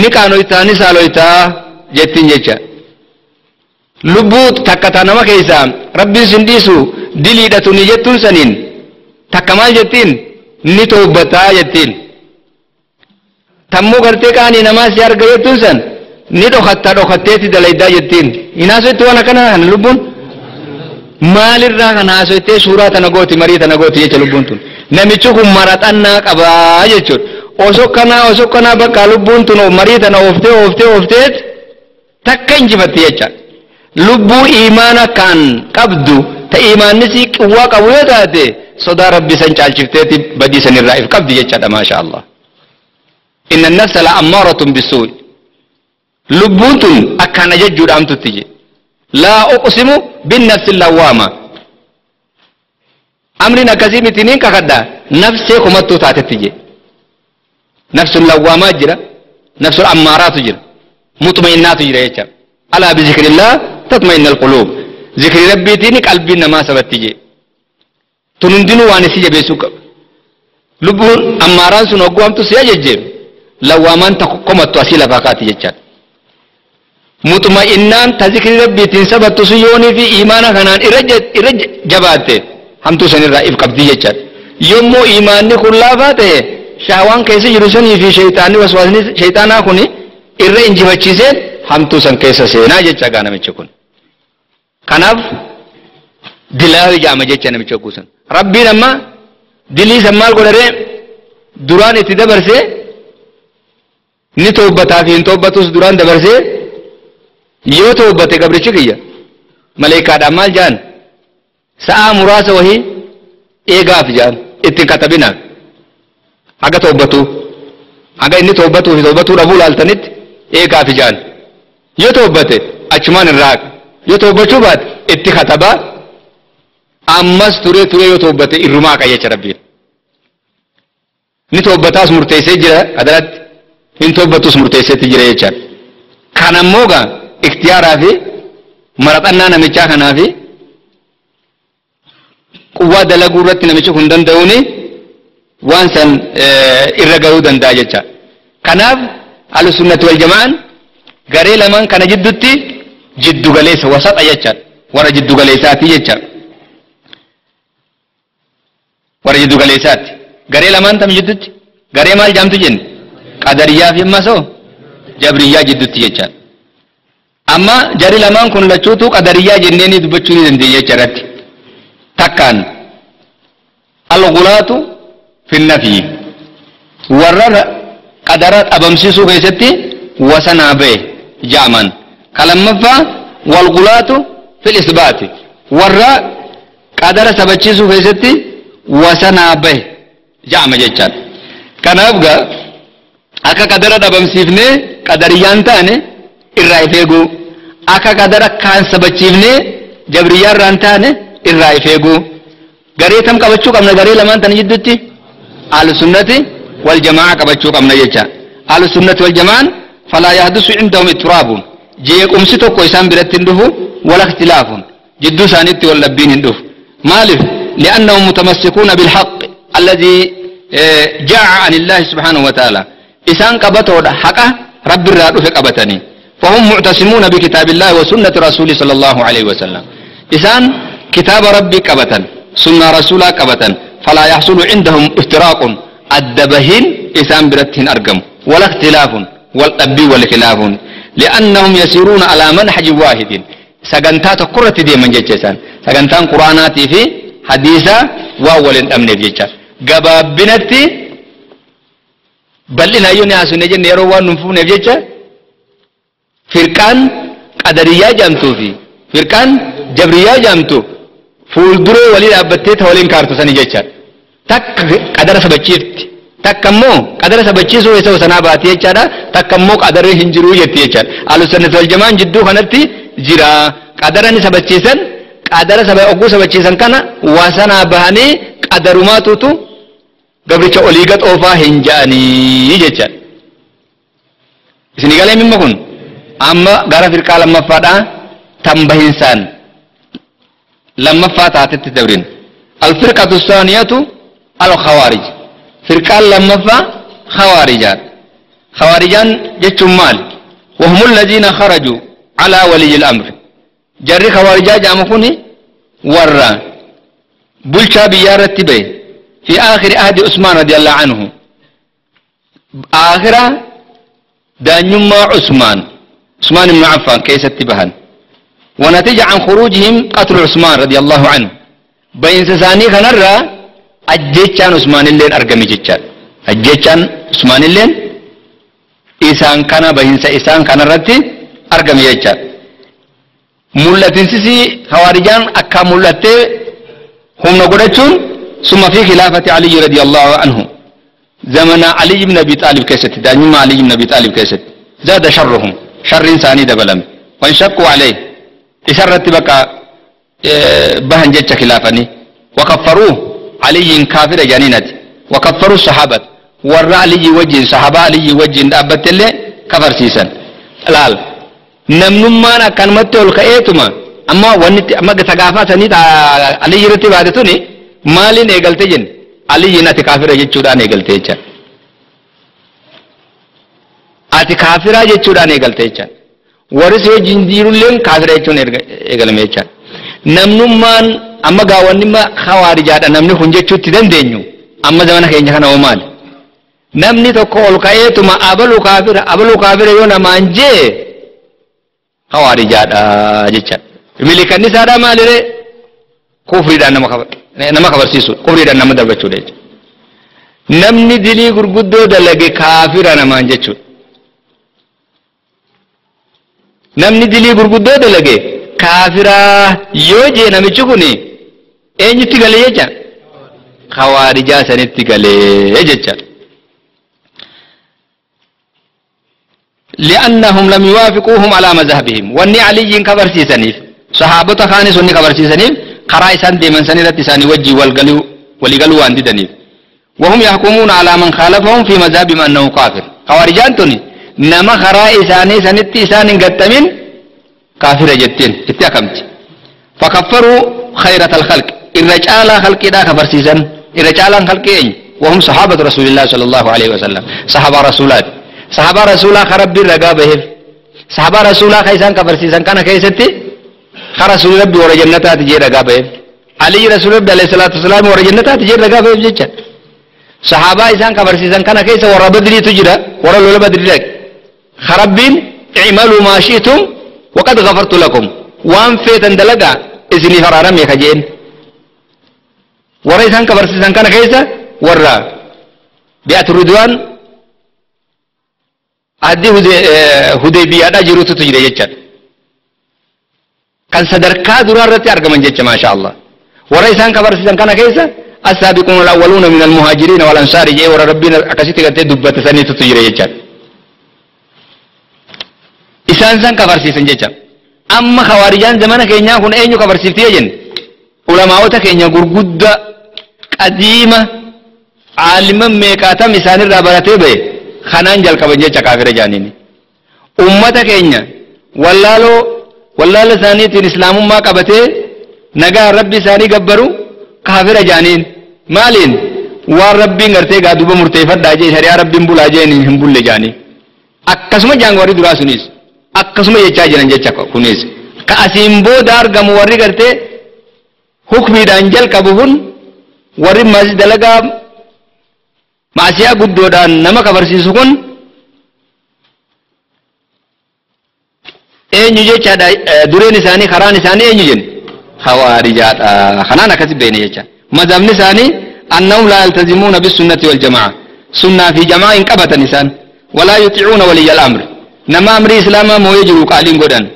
ni qaanoytaa ni saaloytaa jettiin jecha. Lubbuu takka ta nama keessaa rabbiin sin dhiisu diliidhatu ni jettuun saniin takka maal jettiin ni toobbataa jettiin. Tammoo gartee qaanii namaa si arga jettuun san ni dhokatta dhokatteeti dalaydaa jettiin. Hin haasoitti waan akkana kana lubbuun maalirraa kan haasoittee suuraa tana gooti marii tana gooti jecha lubbuun tun. Namichi kun maraxannaa qabaa jechuudha. Osoo kanaa bakka lubbuun tun marii tana ooftee ooftee oofteet takka injifatti jecha. Lubbuu imaana kan qabdu ta imaanni si qawwaa qabu yoo taate sodaa rabbi san caalchifteeti badii sanirraa if qabdi jechaadha maasha Allah. Inna nafsa la ammaaratun bisuu'i. Lubbuun tun akkaan ajajjuudha hamtutti je. Laa uqsimu binnafsi lawwaama. Amriin akkasii miti niin kakadha nafsee kumattuu taatetti je. Nafsun lawwaamaa jira nafsun ammaaraatu jira mutmainnaatu jira jecha. Alaa bizikrillah tatma'inna alquluub. Zikri rabbiitiin qalbiin namaa sabatti je. Tun hundinuu waan isii jabeessuu qaba. Lubbuun ammaaraan sun hogguu hamtu si ajajje lawwaamaan takko komattu asii lafaa kaati jechaadha. Mutma'innaan ta zikri rabbiitiin sabattu sun yoonii fi imaana kanaan irra jabaatte hamtuu sanirraa if qabdii jechaadha. Yommuu imaanni kun laafaa ta'e shahwaan keessa jiru sanii fi shayxaanni waswaasni shayxaanaa kun irra injifachiiseen hamtuu san keessa seenaa jecha gaa namichi kun. Kanaaf dilaawi jaama jecha namicha kuusan. Rabbiin amma dilii san maal godharee duraan itti dabarsee ni toobbataa fi hin toobbatus duraan dabarsee yoo toobbate gabrichi kiyya maleekaadhaan maal jaan sa'aa muraasa wahii eegaaf jaan ittiin katabinaaf haga toobbatu haga inni toobbatuu fi toobbatuu dhabuu laaltanitti eegaaf jaan yoo toobbate achumaan irraa haqa yoo toobbachuu baate itti katabaa ammas turee turee yoo toobbate irrumaa haqa jecha rabbiin ni toobbataas murteessee jira adaratti hin toobbatus murteesseetti jira jechaadha. Kanammoo gaa ikhtiyaaraa fi maraxannaa namichaa kanaa fi quwwaa dalaguu irratti namichi kun danda'uuni waan san irra gahuu danda'a jecha. Kanaaf ahlusunnati wal jamaan garee lamaan kana jiddutti jiddu galeessa wasaxa jechaadha. Warra jiddu galeessaati jecha. Warra jiddu galeessaati. Garee lamaan tam jiddutti garee maal jaamtu jenne qadariyyaa fi ammasoo jabriyyaa jiddutti jechaadha. Amma jari lamaan kun lachuutu qadariyyaa jenneeni dubbachuu ni dandeenya jecha irratti. Takkaan al-ghulaatu fi nafyi warra qadara dhabamsiisuu keessatti wasanaa ba'e ja'aman. Kalammaffaa wal-ghulaatu fil isbaati warra qadara sabachiisuu keessatti wasanaa ba'e ja'ama jechaadha. Kanaaf gaa akka qadara dhabamsiifnee qadariyyaan taane irraa if eeguu akka qadara kaan sabachiifnee jabriyyaa irraan taane irraa if eeguu garee tam qabachuu qabna garee lamaan tana jidduutti ahlusunnati wal jamaa qabachuu qabna jecha. Ahlusunnati wal jamaan falaa yahdusu indahum ittiraabun jeequmsi tokko isaan biratti hin dhufu wala ikhtilaafun jidduu isaaniitti wal dhabbiin hin dhufu. Maaliif? li'annahum mutamassikuuna bilhaqq alladhii jaa'a an illaahi subhaanahu wa ta'ala isaan qabatoodha haqa rabbi irraa dhufe qabatanii. فهم معتصمون بكتاب الله وسنة رسوله صلى الله عليه وسلم. إسان كتاب ربي قبتا سنة رسولا قبتا فلا يحصل عندهم افتراق الدبهين إسان برتهن أرقم ولا اختلاف والأبي والخلاف. Li'annahum yasiruuna alaa manhajin waahidin. Sagantaa tokkorratti deeman jecha isaan. Sagantaan Quraanaatii fi hadiisa waan wal hin dhabneef jecha. Gabaabbinatti bal'inaayyuu ni haasofne jenne yeroo waan nun fuufneef jecha firqaan qadariyyaa jedhamtuu fi firqaan jabriyyaa jedhamtu fuulduree walii dhaabbattee ta waliin kaartu sani jecha. Takka qadara sabachiifti. Takka immoo qadara sabachiisuu isa sanaa baati jechaadha. Takka immoo qadarri hin jiruu jetti jechaadha. Ahlusunnati wal jamaan jidduu kanatti jira. Qadara ni sabachiisan, qadara saba ogguu sabachiisan kana wasanaa bahanii qadarumaatutu gabricha olii gad oofaa hin ja'anii jechaadha. Isinii galee mimma kun amma gara firqaa lammaffaadhaa tan bahinsaan lammaffaa taatetti dabrin. Alfirqatu saaniyatu al-khawaarij. Firqaan lammaffaa khawaarijaan. Khawaarijaan jechuun maali? وهم الذين خرجوا على ولي الأمر. Jarri khawaarijaa jedhamu kuni warra bulchaa biyyaa irratti bahe fi aakhiri ahdi Usmaan radiyallahu anhu. Aakhira daanyummaa Usmaan, Usmaan ibn Affaan keessatti bahan. ونتج عن خروجهم قتل عثمان رضي الله عنه. بين ساني خنرا أجيتشان عثمان اللين أرقمي جيتشان. أجيتشان عثمان اللين إسان كان بين إسان كان رتي أرقمي جيتشان. ملتين سيسي خوارجان أكا ملتي هم نقولتون ثم في خلافة علي رضي الله عنه. زمن علي بن أبي طالب كيست دانيما علي بن أبي طالب كيست زاد شرهم شر إنساني دبلم وانشقوا عليه. إسرت بقى بهن جتش خلافني وكفروه علي كافر جنينة وكفروا الصحابة ور علي وجه صحابة علي وجه أبت اللي كفر سيسن لال نمنما كان متول خيتما أما ونت أما ثقافة سنيت علي رتي بعدتوني مالي نقلتجن علي نتي كافر جتشورا نقلتجن أتي كافر جتشورا نقلتجن warri si wajjin jiruilleen kaafira jechuun eegalame jechaadha. Namnummaan amma gaawwanni hawaarijaadha namni kun jechuutti dandeenyu amma zamana keenya kana hoo maali? Namni tokko ol ka'eetuma abaluu kaafira yoo namaan jee hawaarijaadha jechaadha. Milikanni isaadhaa maaliree? Kufriidhaan nama kafarsiisu, kufriidhaan nama darbachuudha jechuudha. Namni dilii gurguddoo dalage kaafira namaan jechuudha. Namni dilii gurguddoo dalage kaafiraa yoo jee namichi kun eenyutti galee jecha? Khawaarijaa sanitti galee jecha. لأنهم لم يوافقوهم على مذهبهم واني علي كبرسيسنيف صحابة خاني سني كبرسيسنيف خرائسان ديمن سني رتساني وجي والقلو ولقلو عن دنيف وهم يحكمون على من خالفهم في مذهبهم أنه كافر. خوارجان توني نما خرائساني سنتي سان قتمين كافر جتين اتياكمت فكفروا خيرة الخلق الرجال خلق دا كبرسيسن الرجال خلق وهم صحابة رسول الله صلى الله عليه وسلم صحابة رسولات صحابة رسولا خرب الرقابه صحابة رسولا خيسان كبرسيسن كان كيستي خرسول ربي ورا جنتات جي رقابه علي رسول ربي عليه الصلاة والسلام ورا جنتات جي رقابه جتشا صحابة إسان كبرسيسن كان كيس ورا بدري تجرى ورا لولا بدري لك خربين اعملوا ما شئتم وقد غفرت لكم وان فيتن دلقا إذني فرارم يخجين ورا إسان كبرسيسن كان كيس ورا بيعة الرضوان أدي هديبية جروت تجري جتشا كان صدركا درارتي أرقمن جتشا ما شاء الله ورا إسان كبرسيسن كان كيس السابقون الأولون من المهاجرين والأنصار جاء ورا ربنا أكسيت قد دبت سنة تجري جتشا إسان سان كبرسيسن جتشا أما خوارجان زمان كينيا كون أينو كبرسيفتي جن علماء كينيا غرغد قديمة عالما ميقاتا مسان الرابرتي به خنان جل كبنجة كافر جانيني أمة كينيا واللالو واللالو ثاني تين إسلام ما قبته نجا ربي ثاني قبرو كافر جانين مالين والربي غرتي قادوب مرتفع داجي شريعة ربي بولا جانين هم بولا جاني أكسم جانوري دراسونيس أكسم يجاجرن جچا كونيس كأسيم بو دار غموري غرتي حكمي دانجل كبهون وري مسجد لغا معصية قدودان نما كبرسيسو كن Eenyu jechaadha dureen isaanii karaan isaanii eenyu jennu Khawaarijaadha. Kanaan akkasi beene jecha. Mazhabni isaanii annahum laa yaltazimuuna bisunnati waljamaa, sunnaa fi jamaa hin qabatan isaan. Walaa yutiicuuna waliyya al-amri, nama amrii islaamaa mooyee jiru qaaliin godhan.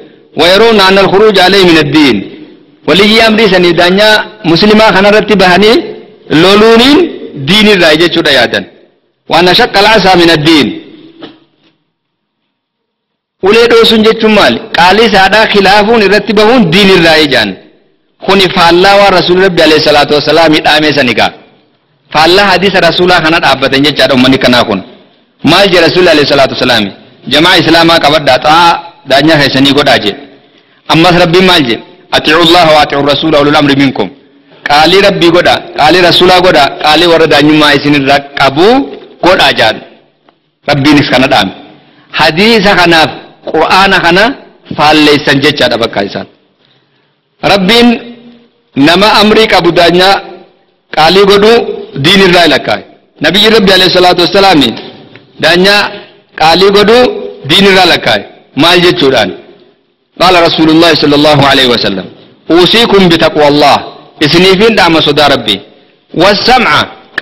ويرون أن الخروج عليه من الدين، ولي أمري سني دانيا مسلمة خنرت بهني لولونين دين الرأي جدا يادن، وأن شق العصا من الدين. ulee dhoosuun jechuun maali? Qaalii saadhaa khilaafuun irratti bahuun diin irraa ijaan. Kuni faallaa waan rasuulli rabbi alayhi salaatu wasalaam dhaamee sani gaa. Faallaa hadiisa rasuulaa kana dhaabbatan jechaadha uummanni kanaa kun. Maal jedha rasuulli alayhi salaatu wasalaam? Jamaa islaamaa qabadhaa, xaa'aa daanyaa keessanii godhaa jedhe. Ammas rabbiin maal jedhe? Atiicu allaha wa atiicu rasuula ulul amri minkum. Qaalii rabbii godhaa, qaalii rasuulaa godhaa, qaalii warra daanyummaa isinirraa qabu godhaa jedhan. Rabbiinis kana dhaame. Hadiisa kanaaf qur'aana kana faalleessan jechaadha bakka isaan. Rabbiin nama amrii qabu daanyaa qaalii godhuu diin irraa lakkaa'e. Nabiyyi rabbi alayhi salaatu wassalaam daanyaa qaalii godhuu diin irraa lakkaa'e. Maal jechuudhaan? قال رسول الله صلى الله عليه وسلم أوصيكم بتقوى الله، إسنيفين دعم صدى ربي، والسمع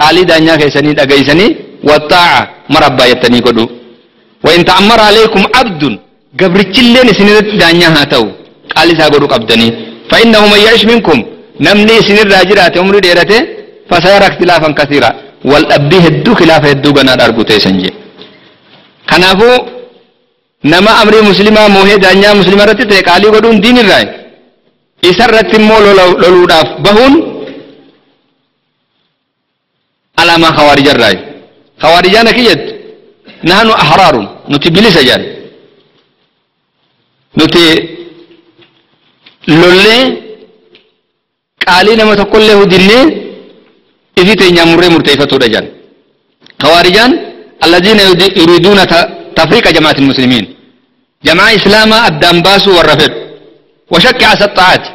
قالي دانيا كيسني دقيسني، والطاعة مربى يتني قدو، وإن تأمر عليكم عبد قبرتشلين سنة دانيا هاتو قالي ساقدو قبدني، فإنه من يعيش منكم نمني سنة راجرات عمري ديرته فسيرى اختلافا كثيرا، والأبدي هدو خلاف هدو قناد أرقو تيسنجي. كنافو nama amrii muslimaa moohee daanyaa muslima irratti ta'e qaalii godhuun diin irraa, isa irratti immoo loluudhaaf bahuun alaamaa khawaarija irraa. Khawaarijaan akki jettu nahnu ahraarun, nuti bilisa jedhan, nuti lollee qaalii nama tokkollee hudinnee ifi teenyaan murree murteeffatuudha jedhan. Khawaarijaan alladhiina yuriiduuna tafriiqa jamaatil muslimiin, jamaa islaamaa addaan baasuu warra fedhu, washakki asaxaa'ati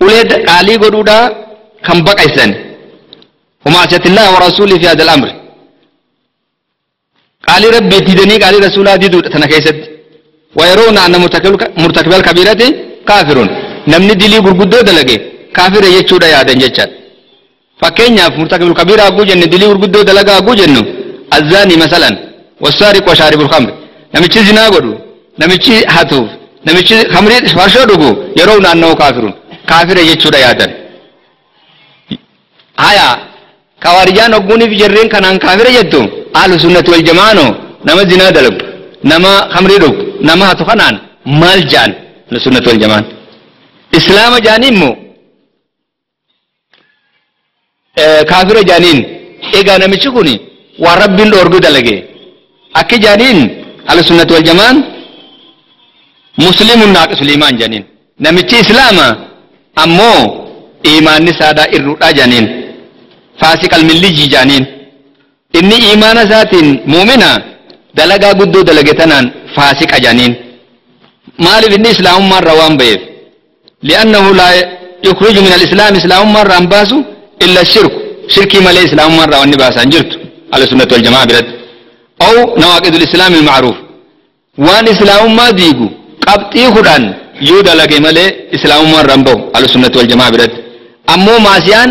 ulee qaalii godhuudhaa kan baqaysan, ومعصية الله ورسوله في هذا الأمر، قال ربي ديدني قال رسوله ديدو تنكيست. ويرون أن مرتكب الكبيرة كافر، نمني دلي غرغدو دلغي كافر يچودا يادن جچا. فكينيا مرتكب الكبيرة أقو جن دلي غرغدو دلغا أقو جن الزاني مثلا والسارق وشارب الخمر، نمچي زنا غدو، نمچي هاتوف، نمچي خمر فرشو دغو، يرون أنه كافر، كافر يچودا يادن. آیا kawarijaan hogguuniif jarreen kanaan kaafira jettu, ahlu sunnati wal jamaano nama zinaa dalagu, nama khamrii dhugu, nama hatu kanaan maal jaan? Ahlu sunnati wal jamaan islaama jaaniin immoo kaafira jaaniin? Egaa namichi kun waan rabbiin dhoorgu dalage akki jaaniin. Ahlu sunnati wal jamaan muslimun naaqisul iimaan jaaniin, namichi islaama ammoo iimaanni saadaa irruudha jaaniin, faasiq almilliji jaaniin. Inni iimaana isaatiin muumina, dalagaa guddoo dalage tanaan faasiqa jaaniin. Maaliif? Inni islaamummaarra waan ba'eef. Li'annahu laa yukhriju min alislaam, islaamummaarra hin baasu, illa shirku, shirkii malee islaamummaarra wanni baasan jirtu ahlu sunnati wal jamaa biratti. Aw nawaaqidu lislaami almacruuf, waan islaamummaa diigu qabxii 10 yoo dalage malee islaamummaarra hin bahu ahlu sunnati wal jamaa biratti. Ammoo maasiyaan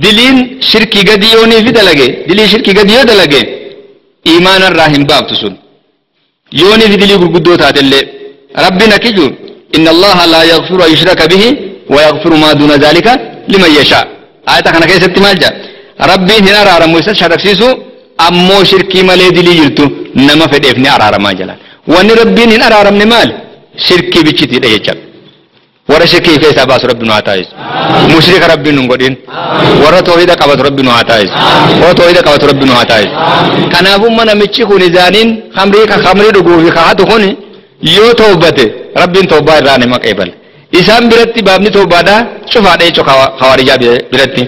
diliin shirkii gadi yoonii fi dalage, dilii shirkii gadi yoo dalage iimaanarraa hin baaftu sun, yoonii fi dilii gurguddoo taatellee. Rabbiin akki jiru inna allaha laa yaghfiru an yushraka bihi wa yaghfiru maa duuna zaalika liman yashaa. Ayata kana keessatti maal jedha? Rabbiin hin araaramu isa sharaksiisu, ammoo shirkii malee dilii jirtu nama fedheef ni araaramaa jalaan. Wanni rabbiin hin araaramne maali? Shirkii bichitiidha jecha. Warra shirkii keessaa baasu rabbi nu haa taasisu. Mushrika rabbiin nu hin godhin. Warra toohida qabatu rabbi nu haa taasisu. Warra toohida qabatu rabbi nu haa taasisu. Kanaafuu namichi kun zaaniin khamrii ka khamrii dhuguu fi ka hatu kun yoo toobate rabbiin toobaa irraa nama qeebala. Isaan biratti baabni toobaadhaa cufaadha jechuudha hawaarijaa biratti.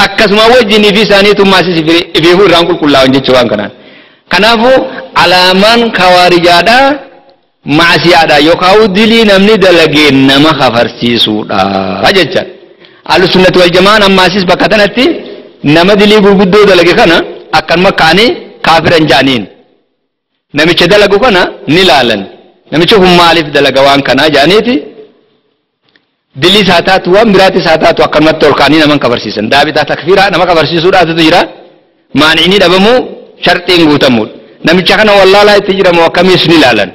Akkasuma wajjinii fi isaaniitu maasis ifiifuu irraan qulqullaa'an jechuu waan kanaan. Kanaafuu alaamaan kawaarijaadhaa maasiyaadha yookaan dilii namni dalagee nama kafarsiisuudha jecha. Ahlu sunnati wal jamaan ammaasis bakka tanatti nama dilii gurguddoo dalage kana akkanuma kaanii kaafiran jaaniin. Namicha dalagu kana ni laalan. Namichi kun maaliif dalaga waan kanaa jedhaniiti dilli isaa taatu waan biraatti isaa taatu akkanumatti ol kaanii nama kabarsiisan. Daabitaa takfiiraa nama kabarsiisuudhaatu jira. Maani'ini dhabamuu sharxiin guutamuudha. Namicha kana wallaalaa itti jiramoo akkamiis ni ilaalan.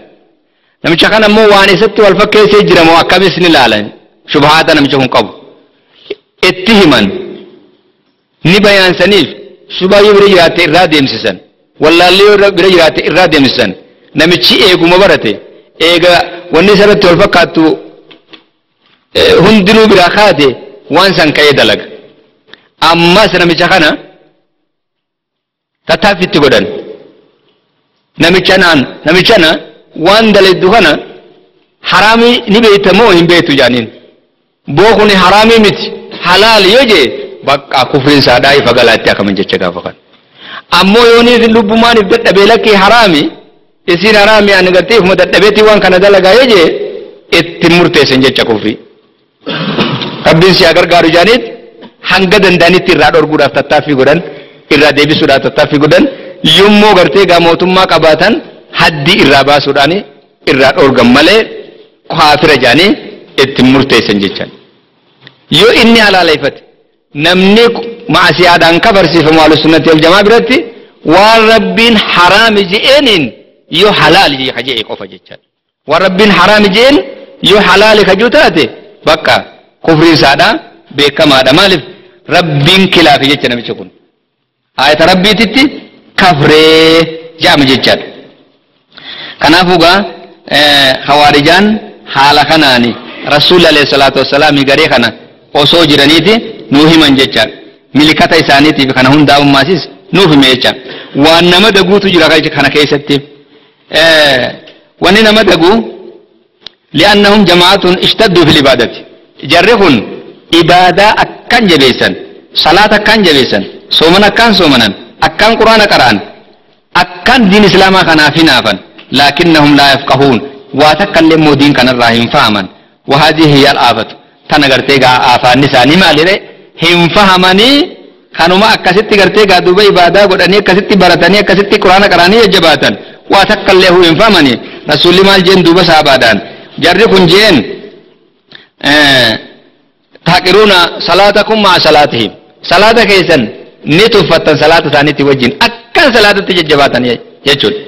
Namicha kana immoo waan isatti wal fakkeessee jiramoo akkamiis ni ilaalan. Shubhaata namicha kun qabu. Itti himan ni bayaansaniif shubhaa yoo bira jiraatte irraa deemsisan. Wallaallee yoo bira jiraatte irraa deemsisan. Namichi eeguma barate eega wanni isarratti wal fakkaattu hundinuu biraa kaate waan san ka'ee dalaga. Ammas namicha kana tattaaffitti godhan. Namichana waan daladdu kana haraamii ni beekta moo hin beektu jaaniin. Boo kuni haraamii miti halaal yoo jee bakka kufriin isaadhaa ifa galaatti akkamin jecha gaafa kana. Ammoo yooniif lubbumaaniif dadhabee lakkee haraami isiin haraami ani gartee ifuma dadhabeetii waan kana dalagaa yoo jee itti murteessan jecha kufrii. Rabbiin si haa gargaaru jaaniit hanga danda'anitti irraa dhorguudhaaf tattaaffii godhan irraa deebisuudhaaf tattaaffii godhan yommuu gartee gaa mootummaa qabaatan haddii irraa baasuudhaan irraa dhorgan malee kaafira jaanii itti murteessan jechaan. Yoo inni halaaleeffate namni maasiyaadhaan kafarsiifamu ahlu sunnati wal jamaa biratti waan rabbiin haraami je'eeniin yoo halaal je'e qofa jechaan. Waan rabbiin haraami je'een yoo halaali kajuu taate bakka kufriin isaadhaa beekamaadha. Maaliif rabbiin kilaafe jecha namichi kun. Ayata rabbiititti kafree jedhama jechaadha. Kanaafuu gaa hawaarijaan haala kanaani rasuulli alayhi salaatu wassalaam garee kana osoo jiraniiti nuu himan jechaadha. Milikata isaaniitiif kana hundaa ummaasis nuuf hime jecha. Waan nama daguutu jira kana keessatti. Wanni nama daguu li'annahum jamaatun ishtaddu fil ibaadati. Jarri kun ibaadaa akkan jabeessan, salaata akkan jabeessan, soomana akkan soomanan, akkan quraana qara'an, akkan diin islaamaa kanaaf hinaafan. Laakinnahum laa yafqahuun waa takka illee immoo diin kanarraa hin fahaman. Wahadii hiya al-aafatu. Tana gartee gaa aafaanni isaanii maalire hin fahamanii kanuma akkasitti gartee gaa duuba ibaadaa godhanii akkasitti baratanii akkasitti quraana qara'anii jajjabaatan waa takka illee hin fahamanii. Rasuulli maal jeen duuba saabaadhaan jarri kun jeen taqiruuna salaatakum ma'a salaatihim salaata keessan ni tuffattan salaata isaaniitti wajjin akkan salaatatti jajjabaatan jechuudha.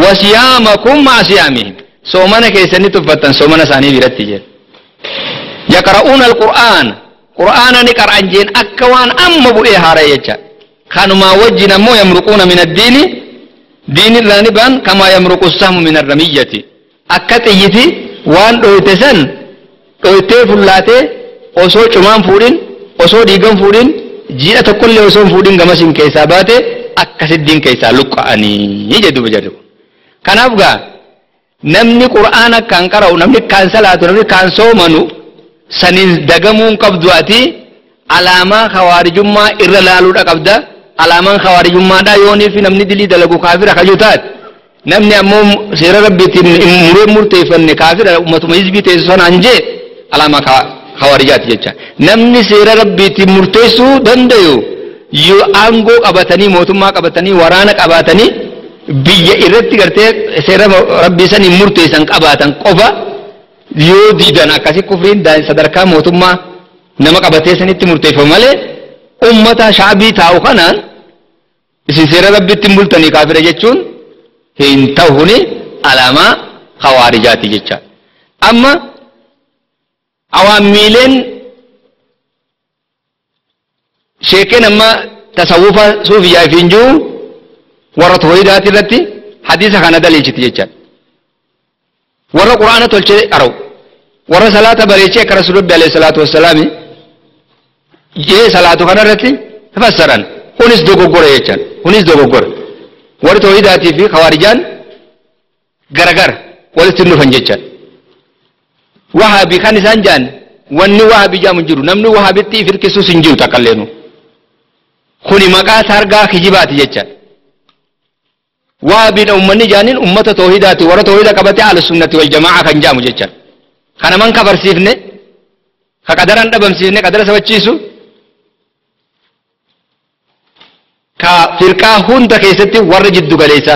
Wasiyaamakum ma'a siyaamihim soomana keessan ni tuffattan soomana isaanii biratti jedhu. Yaqra'uuna alqur'aan qur'aana ni qara'an jeen akka waan amma bu'ee haara jecha. Kanumaa wajjin ammoo yamruquuna min addiini diinirraa ni ba'an kamaa yamruqu sahmu min arramiyyati akka xiyyiti waan dhoyte san dhoytee fullaatee osoo cumaan fuudhin osoo dhiigan fuudhin jiidha tokkollee osoo hin fuudhin gamasiin keessaa baate akkasitti diin keessaa luqqa'anii jedhu jarri kun. Kanaaf gaa namni qur'aana kan qara'u namni kan salaatu namni kan soomanu saniin dagamuun qabdu ati alaamaa hawaarijummaa irra laaluudha qabda. Alaamaan hawaarijummaadhaa yoonii fi namni dilii dalagu kaafira kajuu taate namni ammoo seera rabbiitiin muree murteeffanne kaafira ummatuma hizbii teessu sanaan jee alaamaa hawaarijaati jecha. Namni seera rabbiitiin murteessuu dandayu yoo aangoo qabatanii mootummaa qabatanii waraana qabatanii biyya irratti gartee seera rabbii saniin murteessan qabaatan qofa yoo diidan akkasi kufriin sadarkaa mootummaa nama qabatee sanitti murteeffamu malee ummata shaabii taa'u kanaan isin seera rabbiitti hin bultanii kaafira jechuun hin ta'u kuni alaamaa hawaarijaati jecha. Amma awaamiileen sheekeen amma tasawufa suufiyyaa fi hin jiru warra tawhiidaati irratti hadiisa kana daliilchiti jecha. Warra quraana tolchee qara'u warra salaata bareechee akka rasuulli rabbi alayhi salaatu wassalaami jee salaatu kana irratti fassaran kunis dogoggora jechaan kunis dogoggora. Warri tawhiidaatii fi khawaarijaan garagara walitti hin dhufan jechaan. Wahaabii kan isaan jaan wanni wahaabii jaamu hin jiru namni wahaabitti if hirkisuus hin jiru takkalleenu. Kuni maqaa sargaa kijibaati jechaan. Wahaabiin uummanni jaaniin ummata tawhiidaati warra tawhiida qabate ahlu sunnati wal jamaa kan jaamu jechaan. Kana man kafarsiifne ka qadaran dhabamsiifne qadara sabachiisu ka firqaa hunda keessatti warra jiddu galeessa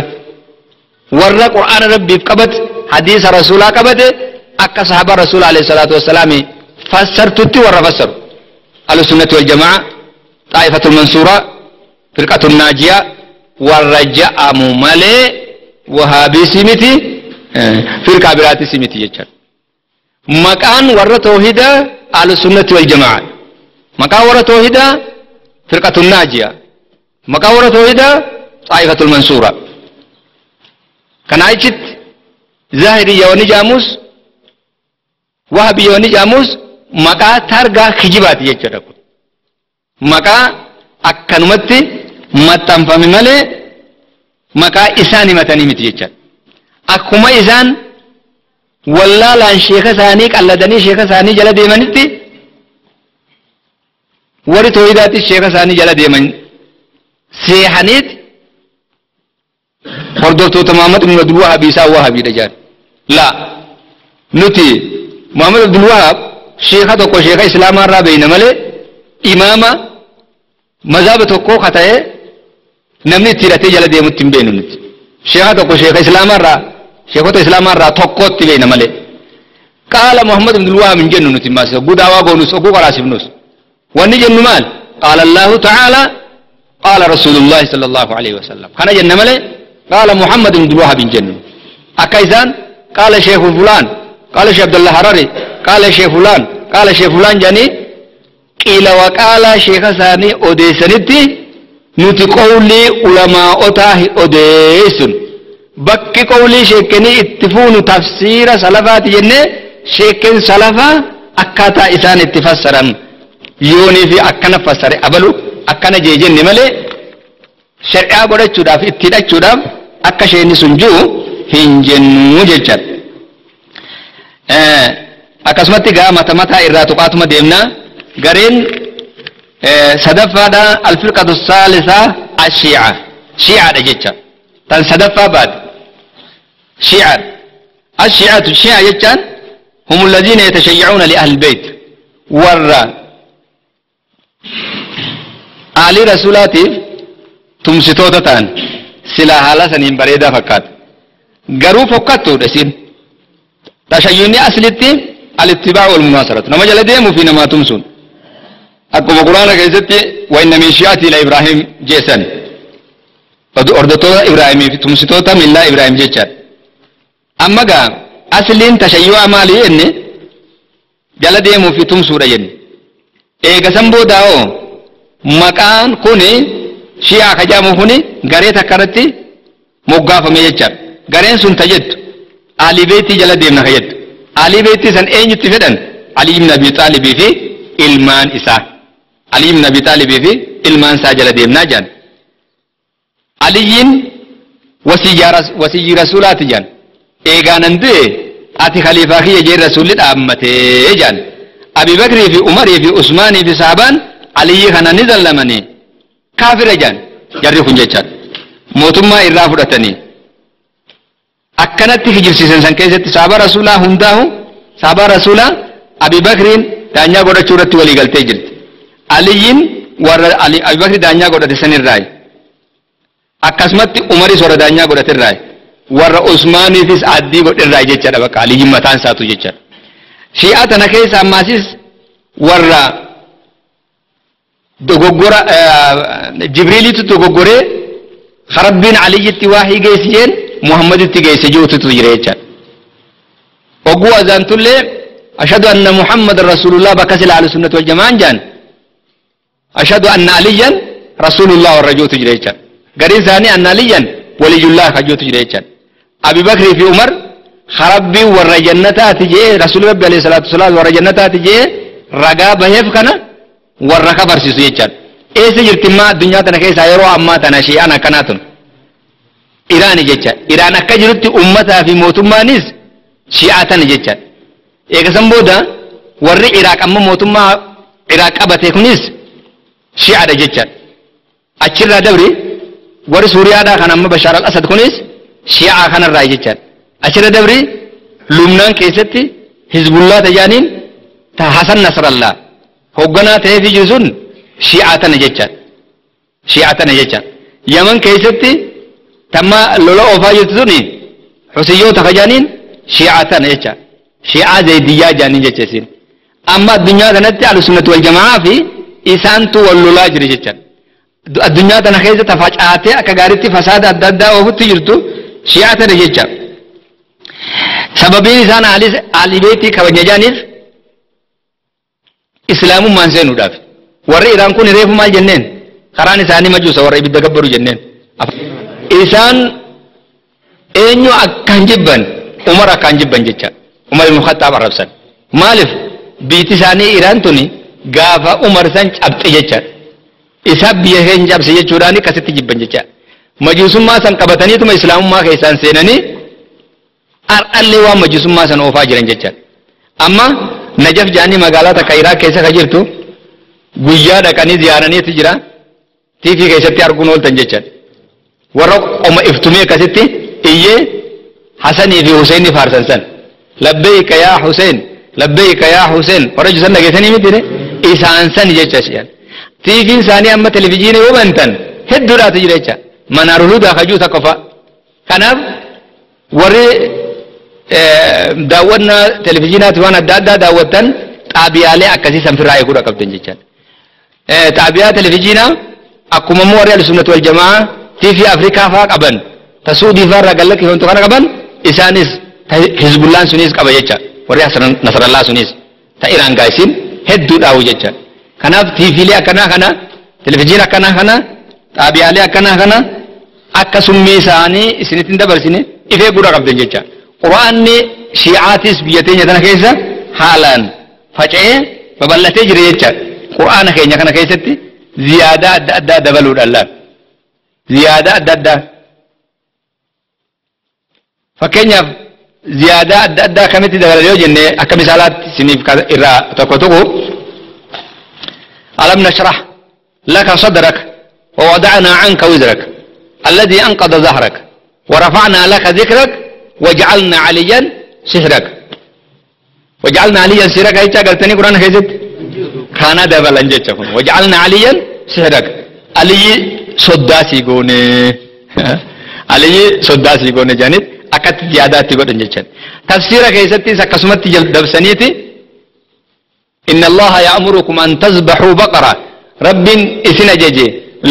warra qur'aana rabbiif qabate hadiisa rasuulaa qabate akka sahaba rasuula alayhi salaatu wassalaami fassartutti warra fassaru ahlusunnati waljamaa xaa'ifatul mansuura firqatul naajiya warra ja'amu malee wahaabiisii miti firqaa biraatis miti jechaadha. Maqaan warra tawhidaa ahlusunnati waljamaa, maqaan warra tawhidaa firqatul naajiya, maqaan warra tawhidaa xaa'ifatul mansuura. Kana achitti zaahiriyya wanni jaamus wahabiyya wanni jaamus maqaa targaa kijibaati jechuudha kun. Maqaa akkanumatti maxxanfame malee maqaa isaan himatanii miti jechaadha. Akkuma isaan wallaalaan sheeka isaanii qalladanii sheeka isaanii jala deemanitti warri tawhidaattis sheeka isaanii jala deeman seehaniit hordoftoota Muhammad ibn Abdul Wahhab isaa Wahhabiidha jedhan. Laa, nuti Muhammad Abdul Wahhab sheeka tokko sheeka Islaamaa irraa beeyna malee imaama mazhaba tokko ka ta'e namni itti hidhatee jala deemutti hin beeknu nuti. Sheeka tokko sheeka Islaamaa irraa sheekota Islaamaa irraa tokkotti beeyna malee. Qaala Muhammad ibn Wahhab hin jennu nuti maas oguu daawaa goonus oguu qaraasifnus. Wanni jennu maal? Qaala Allahu ta'ala qaala Rasuulullahi sallallahu alaihi wasallam. Kana jenna malee qaala Muhammad ibn Wahhab hin jennu. Akka isaan qaala Sheekh fulaan, qaala Sheekh Abdullah Harari, qaala Sheekh fulaan, qaala Sheekh fulaan jedhanii qiila waqaalaa sheeka isaanii odeessanitti nuti qawlii ulamaa'otaa hin odeessun. Bakki qawlii sheekenii itti fuunu tafsiira salafaati jennee sheeken salafaa akkaataa isaan itti fassaran yoonii fi akkana fassare abalu akkana jee jenne malee shari'aa godhachuudhaaf itti hidhachuudhaaf akka sheenni sun jiru hin jennu jechaadha. Akkasumatti gaa mata mataa irraa tuqaatuma deemnaa gareen sadaffaadha alfirqatu saalisaa ashii'a shii'aadha jecha tan sadaffaa baate shii'aadha. Ashii'atu shii'a jechaan hum alladhiina yatashayyacuuna li ahli beyt warra aalii rasuulaatiif tumsitoota ta'an silaa haala saniin bareedaa fakkaata garuu fokkattuudha isin tashayyuunni aslitti alittibaa'u wal munaasaratu nama jala deemuu fi namaa tumsuun akkuma quraana keessatti wa inna min shi'ati ila Ibraahim jeessan hordoftoota Ibraahimii fi tumsitoota millaa Ibraahim jechaadha. Amma gaa asliin tashayyu'aa maali jenne jala deemuu fi tumsuudha jenne. Eega san booda hoo maqaan kuni shi'aa ka jedhamu kuni garee takka irratti moggaafame jechaadha. Gareen sun ta jettu Aalii Beeytii jala deemna ka jettu. Aalii Beeytii san eenyutti fedhan? Ali ibn Abi Xaalibii fi ilmaan isaa. Ali ibn Abi Xaalibii fi ilmaan isaa jala deemnaa jedhan. Aliyyiin wasiyyi rasuulaati jedhan. Eegaanan du'e ati khaliifaa kiyya jeen rasuulli dhaammatee jedhan. Abi Bakrii fi Umarii fi Usmaanii fi sahabaan Aliyyi kana ni zallamanii kaafira jedhan jarri kun jechaadha. Mootummaa irraa fudhatanii. Akkanatti kijibsiisan san keessatti sahaba rasuulaa hundaahu sahaba rasuulaa Abi Bakriin daanyaa godhachuu irratti walii galtee jirti. Aliyyiin warra Abi Bakri daanyaa godhate sanirraayi. Akkasumatti Umaris warra daanyaa godhate irraayi. Warra Usmaaniifis addii godhe irraayi jechaadha bakka Aliyyiin mataan isaatu jechaadha. Shi'aa tana keessa ammaasis warra dogoggora Jibriilitu dogoggoree Rabbiin Aliyyitti waahii geessi jeen Muhammaditti geesse jiruutu jira jechaadha. Oguu azaantullee ashhadu anna Muhammadan Rasuulullah bakka sila ahlu sunnati wal jamaan jaan ashhadu anna Aliyyan Rasuulullah warra jiruutu jira jechaadha. Gariin isaanii anna Aliyyan waliyullah ka jiruutu jira jechaadha. Abi Bakrii fi Umar Rabbiin warra jannataati jee Rasuulli Rabbi alayhi salaatu wasalaam warra jannataati jee ragaa baheef kana warra kafarsiisu jechaadha. Eessa jirti immaa addunyaa tana keessaa yeroo ammaa tana shi'aan akkanaa tun? Iraani jechaadha. Iraan akka jirutti ummataa fi mootummaanis shi'aa tana jechaadha. Eega san booda warri Iraaq amma mootummaa Iraaq qabate kunis shi'aadha jechaadha. Achirraa dabri warri Suuriyaadhaa kan amma Bashaar al-Asad kunis shi'aa kanarraa jechaadha. Achirra dabri Lubnaan keessatti Hizbullaa tajaaniin ta Hasan Nasrallah hoogganaa ta'ee fi jiru sun shi'aa tana jechaadha. Shi'aa tana jechaadha. Yaman keessatti tamma lola oofaa jirtu suni Husiyyoota kajaaniin Shi'aa tana jecha. Shi'aa Zaydiyyaa jaaniin jecha isin. Amma addunyaa kanatti Ahlusunnati wal Jamaa fi isaantu wal lolaa jira jecha. Addunyaa tana keessa tafacaatee akka gaariitti fasaada adda addaa oofutti jirtu Shi'aa tana jecha. Sababiin isaan Ahlul Beetii kabaja jaaniif Islaamummaan seenuudhaaf. Warri Iraan kun reefu maal jenneen? Karaan isaanii majuusa warra ibidda gabbaru jenneen. Isaan eenyu akkaan jibban? Umar akkaan jibban jecha. Umar ibn Khattaab arrabsan. Maaliif? Biitti isaanii Iraan tuni gaafa Umar san cabxe jecha. Isa biyya keenya cabse jechuudhaan akkasitti jibban jecha. Majuusummaa san qabataniituma Islaamummaa keessaan seenanii har'allee waan majuusummaa san oofaa jiran jecha. Amma Najaf jaanii magaalaa takka Iraaq keessa ka jirtu guyyaa dhaqanii ziyaaraniitu jira. TV keessatti arguun ooltan jecha. Warra qoma iftumee akkasitti iyyee Hasanii fi Huseenni faarsan san. Labbeeyka yaa Huseen, labbeeyka yaa Huseen. Warra jisan dhageessanii miti ne? Isaan san jecha shi'an. TV'n isaanii amma televizyiinii yoo bantan hedduudhaatu jira jecha. Manaarul Hudaa kajuu takka fa'a. Kanaaf warri daawwannaa televizyiinaati waan adda addaa daawwattan xaabiyaalee akkasii san firraa eeguudha qabdan jechaadha. Xaabiyaa televizyiinaa akkuma immoo warri Ahlusunnati wal Jamaa TV Afrikaa fa'aa qaban, ta Suudii fa'aa irraa gallakkifamtu kana qaban, isaanis Hizbullaan sunis qaba jecha. Warri Nasrallaa sunis ta Iraan gaasiin hedduu dhaawu jecha. Kanaaf TVlee akkanaa kana, televizyiina akkanaa kana, xaabiyaalee akkanaa kana akka summii isaanii isinitti hin dabarsine ifee guddaa qabdan jecha. Quraanni Shi'aatis biyya teenya tana keessa haalaan faca'ee babal'atee jira jecha. Quraana keenya kana keessatti ziyaadaa adda addaa dabaluudhaan laal. Ziyaadaa adda addaa. Fakkeenyaaf ziyaadaa adda addaa kamitti dabalan yoo jenne akka misaalaatti isiniif irraa tokko tokko alam nashrah laka sadrak wa wada'na anka wizrak alladhi anqada zahrak wa rafa'na laka dhikrak waj'alna 'aliyan sihrak. Waj'alna 'aliyan sihrak jecha galtanii Quraana keessatti kana dabalan jecha kun waj'alna 'aliyan sihrak. Aliyyi soddaasii goone, Aliyyi soddaasii goone jedhaniit akkatti ziyaadaatti godhan jechan. Tafsiira keessattis akkasumatti dabsaniiti inna Allaha ya'murukum an tazbahu baqara, Rabbiin isin ajaje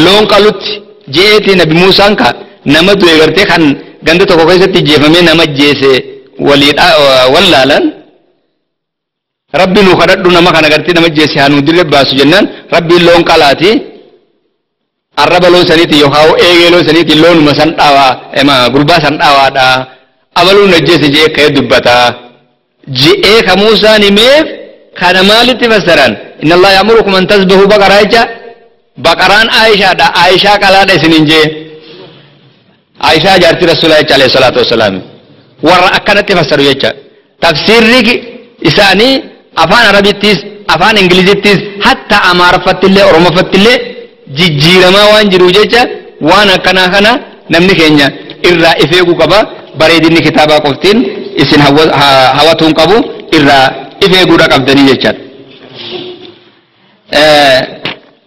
loon qalutti je'eeti Nabi Muusaan ka nama du'e gartee kan ganda tokko keessatti jeefamee nama jeese walii wallaalan Rabbi nu kadhadhu nama kana gartee nama jeese haa nu dirre baasu jennaan Rabbiin loon qalaati arraba loon saniiti yookaan eegee loon saniiti loonuma san dhaawaa gurbaa san dhaawaadha abaluun ajjeese je'ee ka'ee dubbata je'ee ka Muusaan himeef kana maalitti fassaran inna Allah ya'murukum an tazbahu baqaraa jecha baqaraan Aayishaadha Aayishaa qalaadha isiniin jee Aayishaa jaartii Rasuulaa jecha alayhi salaatu wassalaam warra akkanatti fassaru jecha. Tafsiirri isaanii afaan Arabittis afaan Ingilizittis hatta Amaaraffattillee Oromoffattillee jijjiiramaa waan jiru jecha waan akkanaa kana namni keenya irraa ifeeguu qaba. Bareedinni kitaabaa qoftiin isin hawwatuun qabu irraa ifeeguudha qabdanii jechaadha.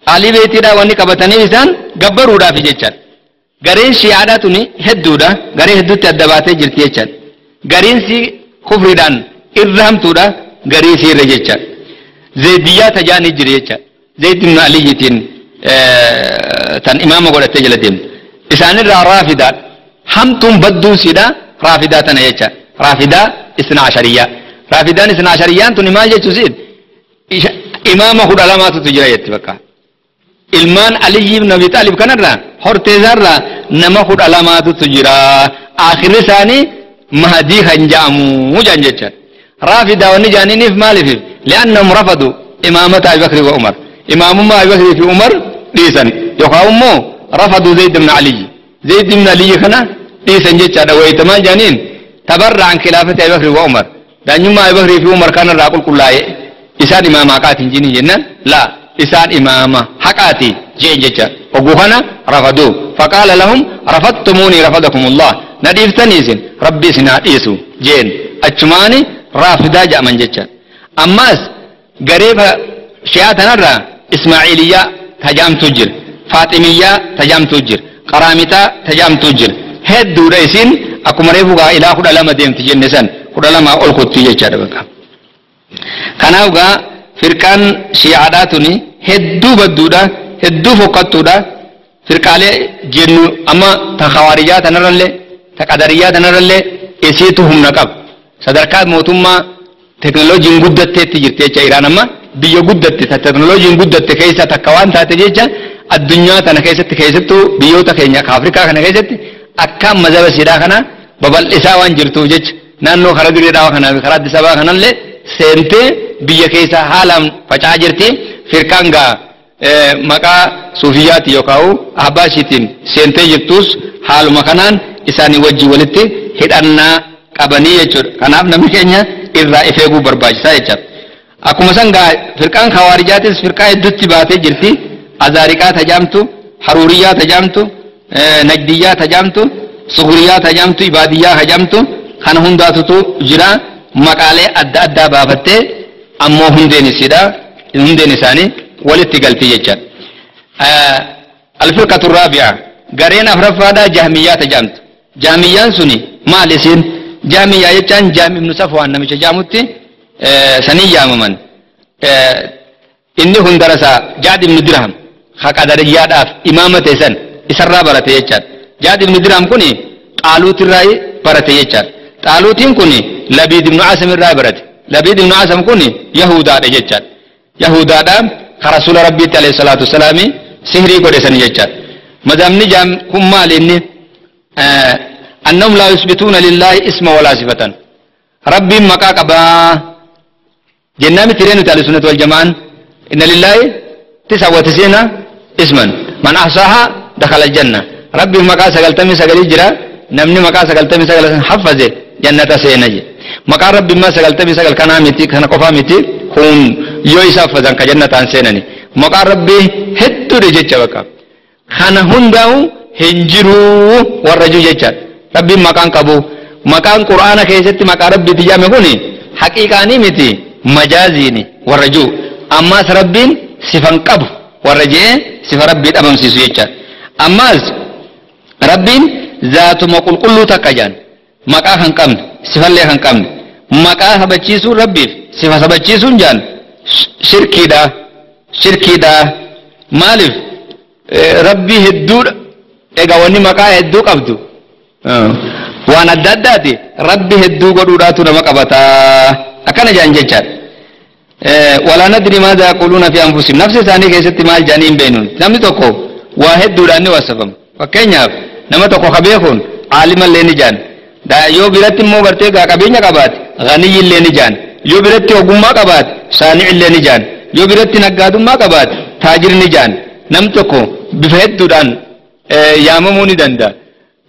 Alii beetiidhaa wanni qabatanii isaan gabbaruudhaaf jechaadha. Gareen Shi'aadhaa tuni hedduudha. Garee hedduutti adda baatee jirti jechaadha. Gariin si kufriidhaan irra hamtuudha. Garii si irra jechaadha. Zeydiyyaa tajaanii jira jechaadha. Zeyd ibn Aliyyiitiin tan imaama godhattee jala deemtu. Isaanirraa raafidaadha. Hamtuun badduun siidha raafidaa tana jechaadha. Raafidaa isna ashariyyaa. Raafidaan isna ashariyyaan tuni maal jechuu siid? Imaama 12tu jira jetti bakka. Ilmaan Aliyyi ibn Abi Taalib kanarraa horteesaarraa nama 12tu jira. Aakhirri isaanii Mahdii kan jedhamu jedhan jechaadha. Raafidaa wanni jedhaniiniif maaliif? Li'annahum rafadu imaamata Abi Bakri wa Umar. Imaamummaa Abi Bakrii fi Umar dhiisan yookaan immoo rafadu Zayd ibn Aliyyi. Zayd ibn Aliyyi kana dhiisan jechaadha. Wayita maal jedhaniin? Tabarra an khilaafati Abi Bakri wa Umar. Daanyummaa Abi Bakrii fi Umar kanarraa qulqullaa'e isaan imaama haqaati hin jiniin jennaan laa isaan imaama haqaati jeen jecha. Oguu kana rafadu. Faqaala lahum rafattumuuni rafadakumullah. Na dhiiftanii isin Rabbi isin haa dhiisu jeen. Achumaani raafidaa jedhaman jecha. Ammas garee Shi'aa tanarraa Ismaaciiliyyaa tajaamtuu jira. Faaximiyyaa tajaamtuu jira. Qaraamixaa tajaamtuu jira. Hedduudha isin akkuma reefu gaa ilaa 12 deemti jenne san. 12 ol kuttii jechaadha bakka. Kanaaf gaa firqaan shi'aadhaa tuni hedduu badduudha, hedduu fokkattuudha. Firqaalee jennu amma ta khawaarijaa tanarrallee ta qadariyyaa tanarrallee isiitu humna qaba. Sadarkaa mootummaa teknooloojiin guddatteetti jirti jecha. Iraan amma biyya guddatte, ta teknooloojiin guddatte keessa takka waan taate jecha, addunyaa tana keessatti, keessattuu biyyoota keenya ka Afrikaa kana keessatti akka mazhaba siidhaa kana babal'isaa waan jirtuuf jecha, naannoo karaa dirree dhaawaa kanaa fi karaa Addis Ababaa kanallee seentee biyya keessa haalaan faca'aa jirti. Firqaan gaa maqaa suufiyyaati yookaan ahbaashiitiin seentee jirtus haaluma kanaan isaanii wajjin walitti hidhannaa qabanii jechuudha. Kanaaf namni keenya irraa if eeguu barbaachisaa jechuudha. Akkuma san gaa firqaan khawaarijaatis firqaa hedduutti baatee jirti. Azaariqaa tajaamtu, Haruuriyyaa tajaamtu, Najdiyyaa tajaamtu, Suguriyyaa tajaamtu, Ibaadiyyaa tajaamtu, kana hundaatutu jira. Maqaalee adda addaa baafattee ammoo hundeen isiidha. Hundeen isaanii walitti galti jechaadha. Alfirqatu raabi'a, gareen afraffaadhaa, Jahmiyyaa tajaamtu. Jahmiyyaan suni maal isiin? Jahmiyyaa jechaan Jahm ibnu Safwaan namicha jaamutti sanii yaamaman. Inni kun darasaa Jaad ibnu Dirham ka qadariyyaadhaaf imaama ta'e san isarraa barate jechaadha. Jaad ibnu Dirham kuni Xaaluutirraa barate jechaadha. Xaaluutiin kuni Labiid ibnu Asam irraa barate. Labiid ibnu Asam kuni Yahudaadha jechaadha. Yahudaadha ka Rasuula Rabbiitti alayhi salaatu wasalaami sihrii godhe san jechaadha. Mazhabni jaam kun maal inni? Annahum laa yusbituuna lillaahi isma walaa sifatan. Rabbiin maqaa qabaa jennaa miti ree nuti ahlu sunnati wal jamaan? Inna lillaahi tisa wa tisiina isman, man ahsaaha dakhala aljanna. Rabbiin maqaa 99 jira, namni maqaa 99 san haffaze jannata seena je. Maqaan Rabbi immaa 99 kanaa miti, kana qofaa miti. Kun yoo isa haffazan ka jannataan seenani. Maqaan Rabbii hedduudha jecha bakka. Kana hundaa'u hin jiruu warra jiru jechaadha. Rabbiin maqaan qabu, maqaan Qur'aana keessatti maqaa Rabbiiti jedhame kuni haqiiqaanii miti, majaaziini warra jiru. Ammaas Rabbiin sifan qabu warra jee sifa Rabbii dhabamsiisu jechaadha. Ammaas Rabbiin zaatuma qulqulluu takka jaan, maqaa kan qabne, sifallee kan qabne. Maqaa sabachiisuun Rabbiif sifa sabachiisuun jaan shirkiidha, shirkiidha. Maaliif? Rabbii hedduudha. Egaa wanni maqaa hedduu qabdu waan adda addaati, Rabbi hedduu godhuudhaatu nama qabataa akkana jaan jechaadha. Walaa nadri maadha yaquluuna fi anfusihim, nafsi isaanii keessatti maal jaanii hin beeknu. Namni tokko waa hedduudhaan ni wasafama. Fakkeenyaaf nama tokko ka beekuun caalimallee ni jaan, yoo biratti immoo gartee gaa qabeenya qabaate ganiyyillee ni jaan, yoo biratti ogummaa qabaate saani'illee ni jaan, yoo biratti naggaadummaa qabaate taajir ni jaan. Nam tokko bifa hedduudhaan yaamamuu ni danda'a.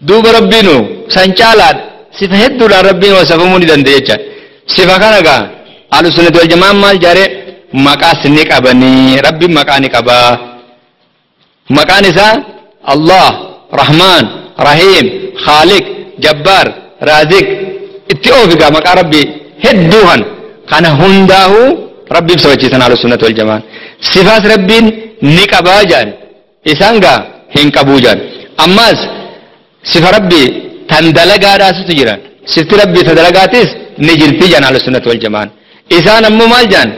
Duuba Rabbiinu san caalaadha, sifa hedduudhaan Rabbiin wasafamuu ni danda'a jechaadha. Sifa kana gaa ahlu sunnati wal jamaan maal jaare? Maqaas ni qabanii, Rabbiin maqaa ni qabaa. Maqaan isaa Allah, Rahmaan, Rahiim, Khaaliq, Jabbaar, Raaziq, itti oofigaa maqaa Rabbii hedduu kan kana hundaa'uu Rabbiif sabachiisan ahlu sunnati wal jamaan. Sifaas Rabbiin ni qabaa jaan, isaan gaa hin qabuu jaan. Ammaas sifa Rabbii tan dalagaadhaasutu jira, sifti Rabbii ta dalagaatis ni jirti jaan ahlu sunnati wal jamaan. Isaan ammoo maal jaan?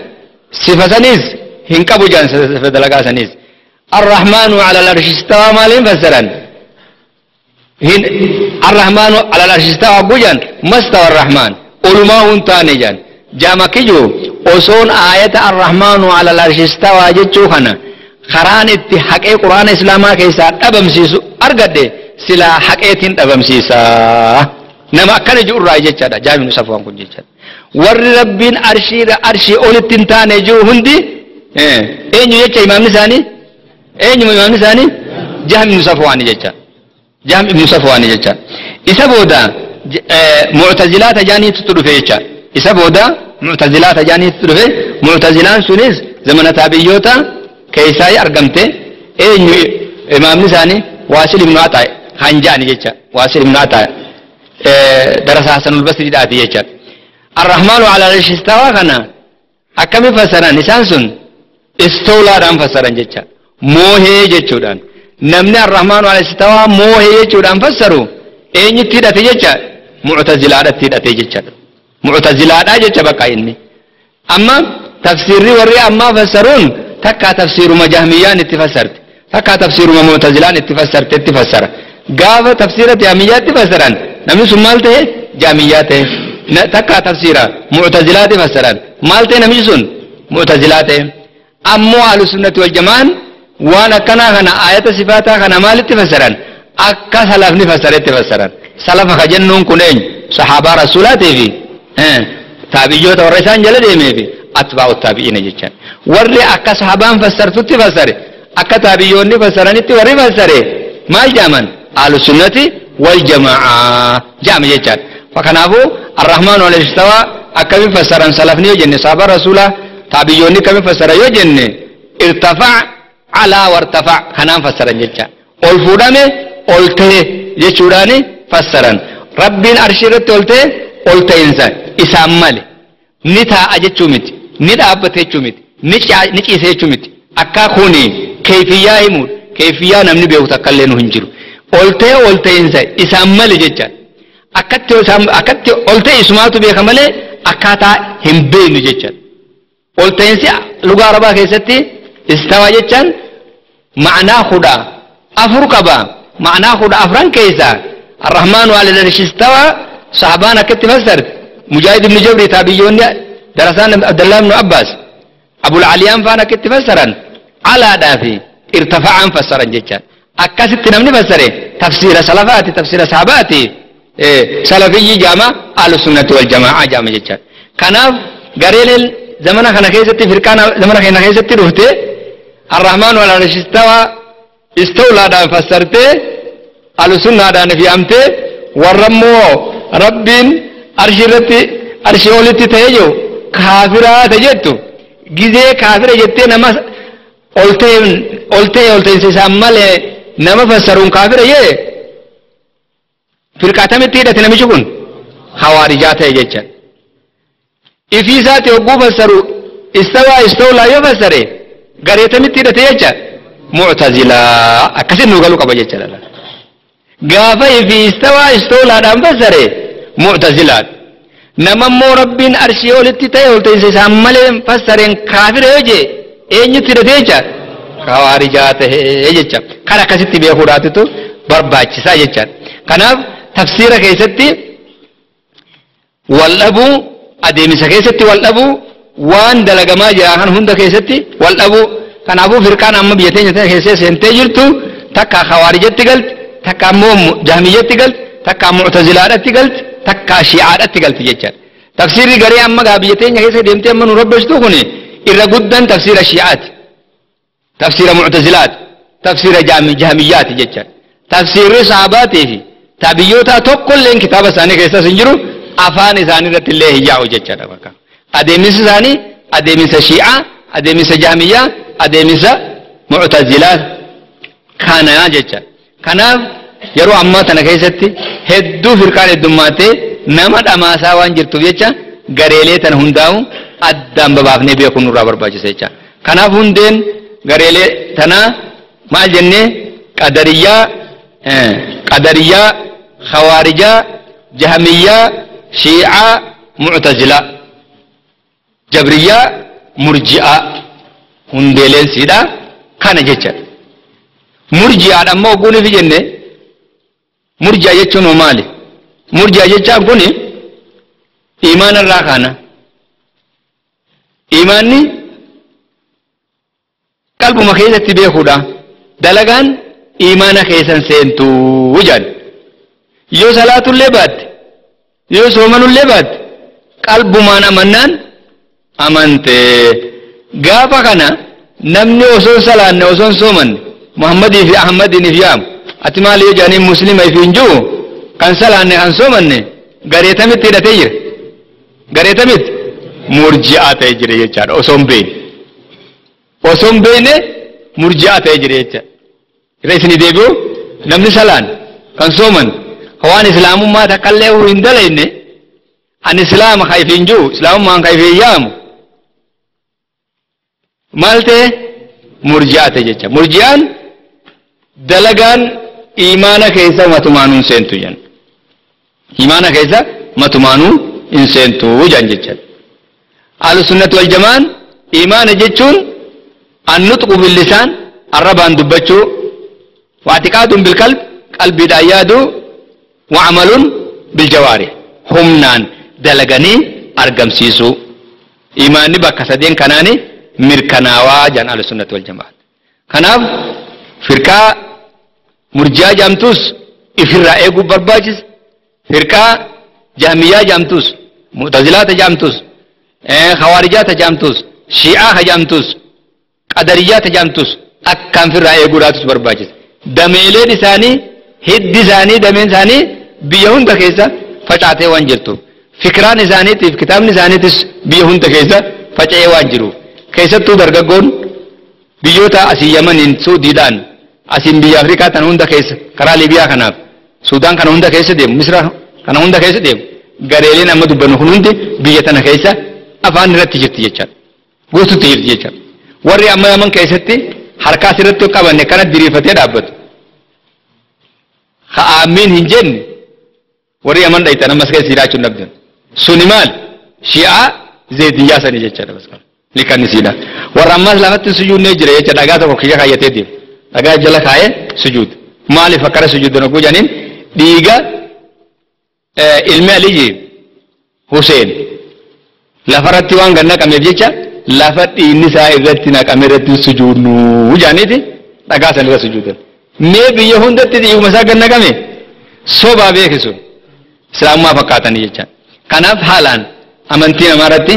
Sifa saniis hin qabu jaan, sifa dalagaa saniis. الرحمن على العرش استوى maaliin fassaran? Hin الرحمن على العرش استوى gujan ما استوى الرحمن olumaa hun taane jaan. Jaama kiju osoon aayata الرحمن على العرش استوى jechuu kana karaan itti haqee Quraana Islaamaa keessaa dhabamsiisu argadhe, silaa haqeetiin dhabamsiisa. Nama akkana jiru irraa jechaadha Jaaminu Safwaan kun jechaadha. Warri Rabbiin arshiidha arshii olitti hin taane jiru hundi eenyu jecha? Imaamni isaanii eenyu? Imaamni isaanii Jahm ibnu Safwaani jecha, Jahm ibnu Safwaani jecha. Isa booda Mu'tazilaa tajaaniitu dhufe jecha. Isa booda Mu'tazilaa tajaaniitu dhufe. Mu'tazilaan sunis zamana taabiyyoota keessaa argamte. Eenyu imaamni isaanii? Waasil ibnu Ataa hanjaani jecha. Waasil ibnu Ataa darasaa Hasanul Basriidhaati jecha. الرحمن على العرش استوى kana akkami fassaran? Isaan sun istawlaadhaan fassaran jecha, moohee jechuudhaan. Namni الرحمن على استوى moohee jechuudhaan fassaru eenyutti hidhate jecha? Mu'tazilaadhatti hidhate jechaadha. Mu'tazilaadha jecha bakka inni. Amma tafsiirri warri ammaa fassaruun takka tafsiiruma jahmiyyaan itti fassarte, takka tafsiiruma mu'tazilaan itti fassarte itti fassara. Gaafa tafsiira jahmiyyaatti fassaran namni sun maal ta'e? Jahmiyyaa ta'e. Takka tafsiira mu'tazilaatti fassaran maal ta'e namni sun? Mu'tazilaa ta'e. Ammoo ahlu sunnati wal jamaan waan akkanaa kana ayata sifaataa kana maalitti fassaran? Akka salafni fassaretti fassaran. Salafa ka jennuun kun eenyu? Sahaabaa rasuulaatii fi taabiyyoota warra isaan jala deemee fi atbaa'u taabi'iina jechaan. Warri akka sahabaan fassartutti fassare, akka taabiyyoonni fassaranitti warri fassare maal jaaman? Ahlu sunnati wal jamaa jaama jechaan. Kanaafuu arrahmaan wal istawaa akkamiin fassaran salafni yoo jenne, sahabaa rasuulaa taabiyyoonni akkamiin fassaran yoo jenne, irtafa'a alaa wartafa'a kanaan fassaran jecha. Ol fuudhame ol ta'e jechuudhaani fassaran. Rabbiin arshii irratti ol ta'e ol ta'insa isaan male. Ni taa'a jechuu miti, ni dhaabbate jechuu miti, ni ciise jechuu miti. Akka kuni keefiyyaa himuudha. Keefiyyaa namni beeku takka illee nu hin jiru. Ol ta'e ol ta'insa isaan male jecha. Akkatti ol ta'e isumaatu beeka malee akkaataa hin beeknu jecha. Ol ta'insi lugaa arabaa keessatti istawaa jechaan ma'anaa 14 qaba. Ma'anaa 14 keessa arrahmaanu ala arshi istawaa sahabaan akkatti fassarte. Mujaahid ibn Jabri taabiyyoonni darasaan Abdullah ibn Abbas Abul Aliyaan faan akkatti fassaran alaadhaa fi irtafa'aan fassaran jechaan. Akkasitti namni fassare tafsiira salafaati, tafsiira sahabaati, salafiyyi jaama ahlu sunnati wal jamaa jaama jechaan. Kanaaf gareeleen zamana kana keessatti firqaan zamana kana keessatti dhufte arrahmaanu ala arshi istawaa istawlaadhaan fassartee ahlu sunnaadhaan fi amtee warra immoo rabbiin arshii irratti arshii olitti ta'ee jiru kaafiraa ta'e jettu gizee kaafira jettee nama ol ta'e ol ta'e ol ta'insa isaan malee nama fassaruun kaafira jee firqaatamitti hidhate namichi kun hawaarijaa ta'e jecha. Ifii isaati hogguu fassaru istawaa istawlaa yoo fassare gareetamitti hidhate jecha mu'tazilaa akkasin nu galuu qaba jecha lala. Gaafa ifii istawaa istawlaadhaan fassare mu'tazilaan. Nama immoo rabbiin arshii olitti ta'e ol ta'insa isaan malee fassareen kaafira yoo jee eenyutti hidhate jecha hawaarijaa ta'e jecha. Kan akkasitti beekuudhaatitu barbaachisaa jecha. Kanaaf tafsiira keessatti wal dhabuu, adeemsa keessatti wal dhabuu, waan dalagamaa jira kan hunda keessatti wal dhabuu. Kanaafuu firqaan amma biyya teenya tana keessa seentee jirtu takka hawaarijatti galti, takka ammoo jahmiyyatti galti, takka mu'tazilaadhatti galti, takka shi'aadhatti galti jechaadha. Tafsiirri garee amma gaa biyya teenya keessa deemtee amma nu rabbashtu kuni irra guddaan tafsiira shi'aati, tafsiira mu'tazilaati, tafsiira jahmiyyaati jechaadha. Tafsiirri sahabaatii fi taabiyyoota tokkolleen kitaaba isaanii keessas hin jiru, afaan isaanii irratti illee hin yaa'u jechaadha bakka. Adeemsi isaanii adeemsa shi'aa, adeemsa jahmiyyaa, adeemsa mu'tazilaa kana jechaadha. Kanaaf yeroo ammaa tana keessatti hedduu firqaan heddummaatee nama dhamaasaa waan jirtuuf jecha gareelee tana hundaa'u addaan babaafnee beekuun nurraa barbaachisa jecha. Kanaaf hundeen gareelee tanaa maal jennee qadariyyaa, khawaarijaa, jahmiyyaa, shii'aa, mu'tazilaa, jabriyyaa, murji'aa hundeeleen siidha kana jecha. Murji'aadha ammoo ogguuniif jenne murji'a jechuun hoo maali? Murji'a jechaan kuni imaana irraa kaana. Imaanni qalbuma keessatti beekuudha. Dalagaan imaana keessan seentuu jedhan. Yoo salaatullee baatte, yoo soomanullee baatte, qalbumaan amannaan amante. Gaafa kana namni osoo salaanne osoo hin soomanne Muhammadii fi Ahmadiin yaamu. Ati maal yoo jedhanii muslima ifi hin jiru kan salaanne kan soomanne gareetamitti hidhatee jira. Gareetamitti murji'aa ta'ee jira jechaadha osoo hin beekne. Osoo hin beekne murji'aa ta'ee jira jechaadha. Irra isinii deebi'u namni salaan kan sooman waan islaamummaa takkallee hin dalayne an islaama ka ifi hin jiru islaamummaan ka ifi hin yaamu maal ta'e murji'aa ta'e jecha. Murji'aan dalagaan imaana keessa matumaanuu seentu jenna. Imaana keessa matumaanuu hin seentu jaan jecha. Ahlu sunnati wal jamaan iimaana jechuun annutqu billisaan arrabaan dubbachuu, waatiqaadun bilqalb qalbiidhaan yaaduu, wacamalun biljawaari humnaan dalaganii argamsiisuu. Iimaanni bakka sadeen kanaani mirkanaawaa jaan ahlu sunnati wal jamaa. Kanaaf firqaa murji'aa jaamtus ifirraa eeguu barbaachisa. Firqaa jahmiyyaa jaamtus, mu'tazilaata jaamtus, khawaarijaa jaamtus, shi'aa jaamtus, qadariyyaa jaamtus akkaan firraa eeguudhaatus barbaachisa. Dameeleen isaanii hiddi isaanii dameen isaanii biyya hunda keessa facaatee waan jirtuuf, fikiraan isaaniitiif kitaabni isaaniitis biyya hunda keessa faca'ee waan jiruuf, keessattuu dargaggoon biyyoota asii Yamaniin Suudiidhaan asiin biyya Afrikaa tana hunda keessa karaa Liibiyaa kanaaf Suudaan kana hunda keessa deemu, Misra kana hunda keessa deemu, gareeleen amma dubbannu kun hundi biyya tana keessa afaan irratti jirti jechaadha. Guututti jirti jechaadha. Warri amma Yaman keessatti harkaa asirratti qabanne kana diriirfatee dhaabbatu. Ha'aamiin hin jenne warri Yaman dhayitan ammas keessa jiraachuu hin dhabdan. Suni maal? Shi'aa zeediyyaa sanii jechaadha. Likanni siidha. Warra ammas lafatti sujuudnee jira jecha dhagaa tokko kiyya kaayyatee deemu. Dhagaa jala kaayee sujuuda. Maaliif akkana sujuudan oguu jedhaniin dhiiga ilmi Aliyyi Huseen lafarratti waan gad naqameef jecha lafa dhiigni isaa irratti naqame irratti sujuudnu jedhaniiti dhagaa san irra sujuudan. Mee biyya hundatti dhiiguma isaa gad naqame sobaa beekisu islaamummaa fakkaatanii jecha. Kanaaf haalaan amantii namaa irratti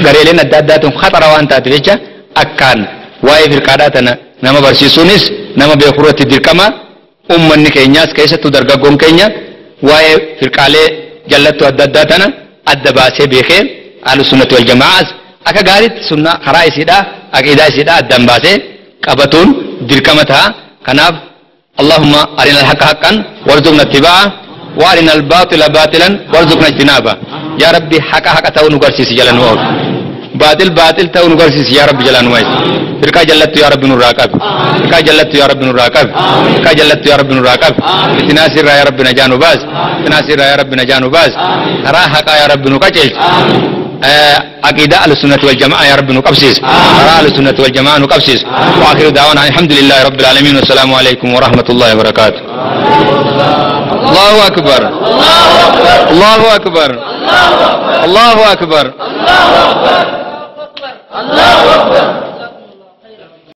gareeleen adda addaatuun khaxara waan taateef jecha akkaan waa'ee firqaadhaa tana nama barsiisuunis nama beekuu irratti dirqama. Ummanni keenyaas keessattuu dargaggoon keenya waa'ee firqaalee jallattuu adda addaa tana adda baasee beekee ahlu sunnati wal jamaa'as akka gaariitti sunnaa karaa isiidhaa aqiidaa isiidhaa addaan baasee qabatuun dirqama ta'a. Kanaaf Allahumma arina al-haqqa haqqan warzuqna ittibaa'a wa arina al-baatila baatilan warzuqna ijtinaaba. Yaa Rabbi haqa haqa ta'uu nu garsiisi jala nu oolu. Baatil baatil ta'uu nu garsiisi yaa Rabbi jala nu waayisi. Firqaa jallattu yaa Rabbi nurraa qabi. Firqaa jallattu yaa Rabbi nurraa qabi. Firqaa jallattu yaa Rabbi nurraa qabi. Fitinaa sirraa yaa Rabbi najaa nu baasi. Fitinaa sirraa yaa Rabbi najaa nu baasi. Karaa haqaa yaa Rabbi nu qajeelchi. عقيدة أهل السنة والجماعة يا رب نقبسيس. karaa أهل السنة والجماعة نقبسيس. وآخر دعوانا الحمد لله رب العالمين والسلام عليكم ورحمة الله وبركاته. الله أكبر الله أكبر الله أكبر الله أكبر.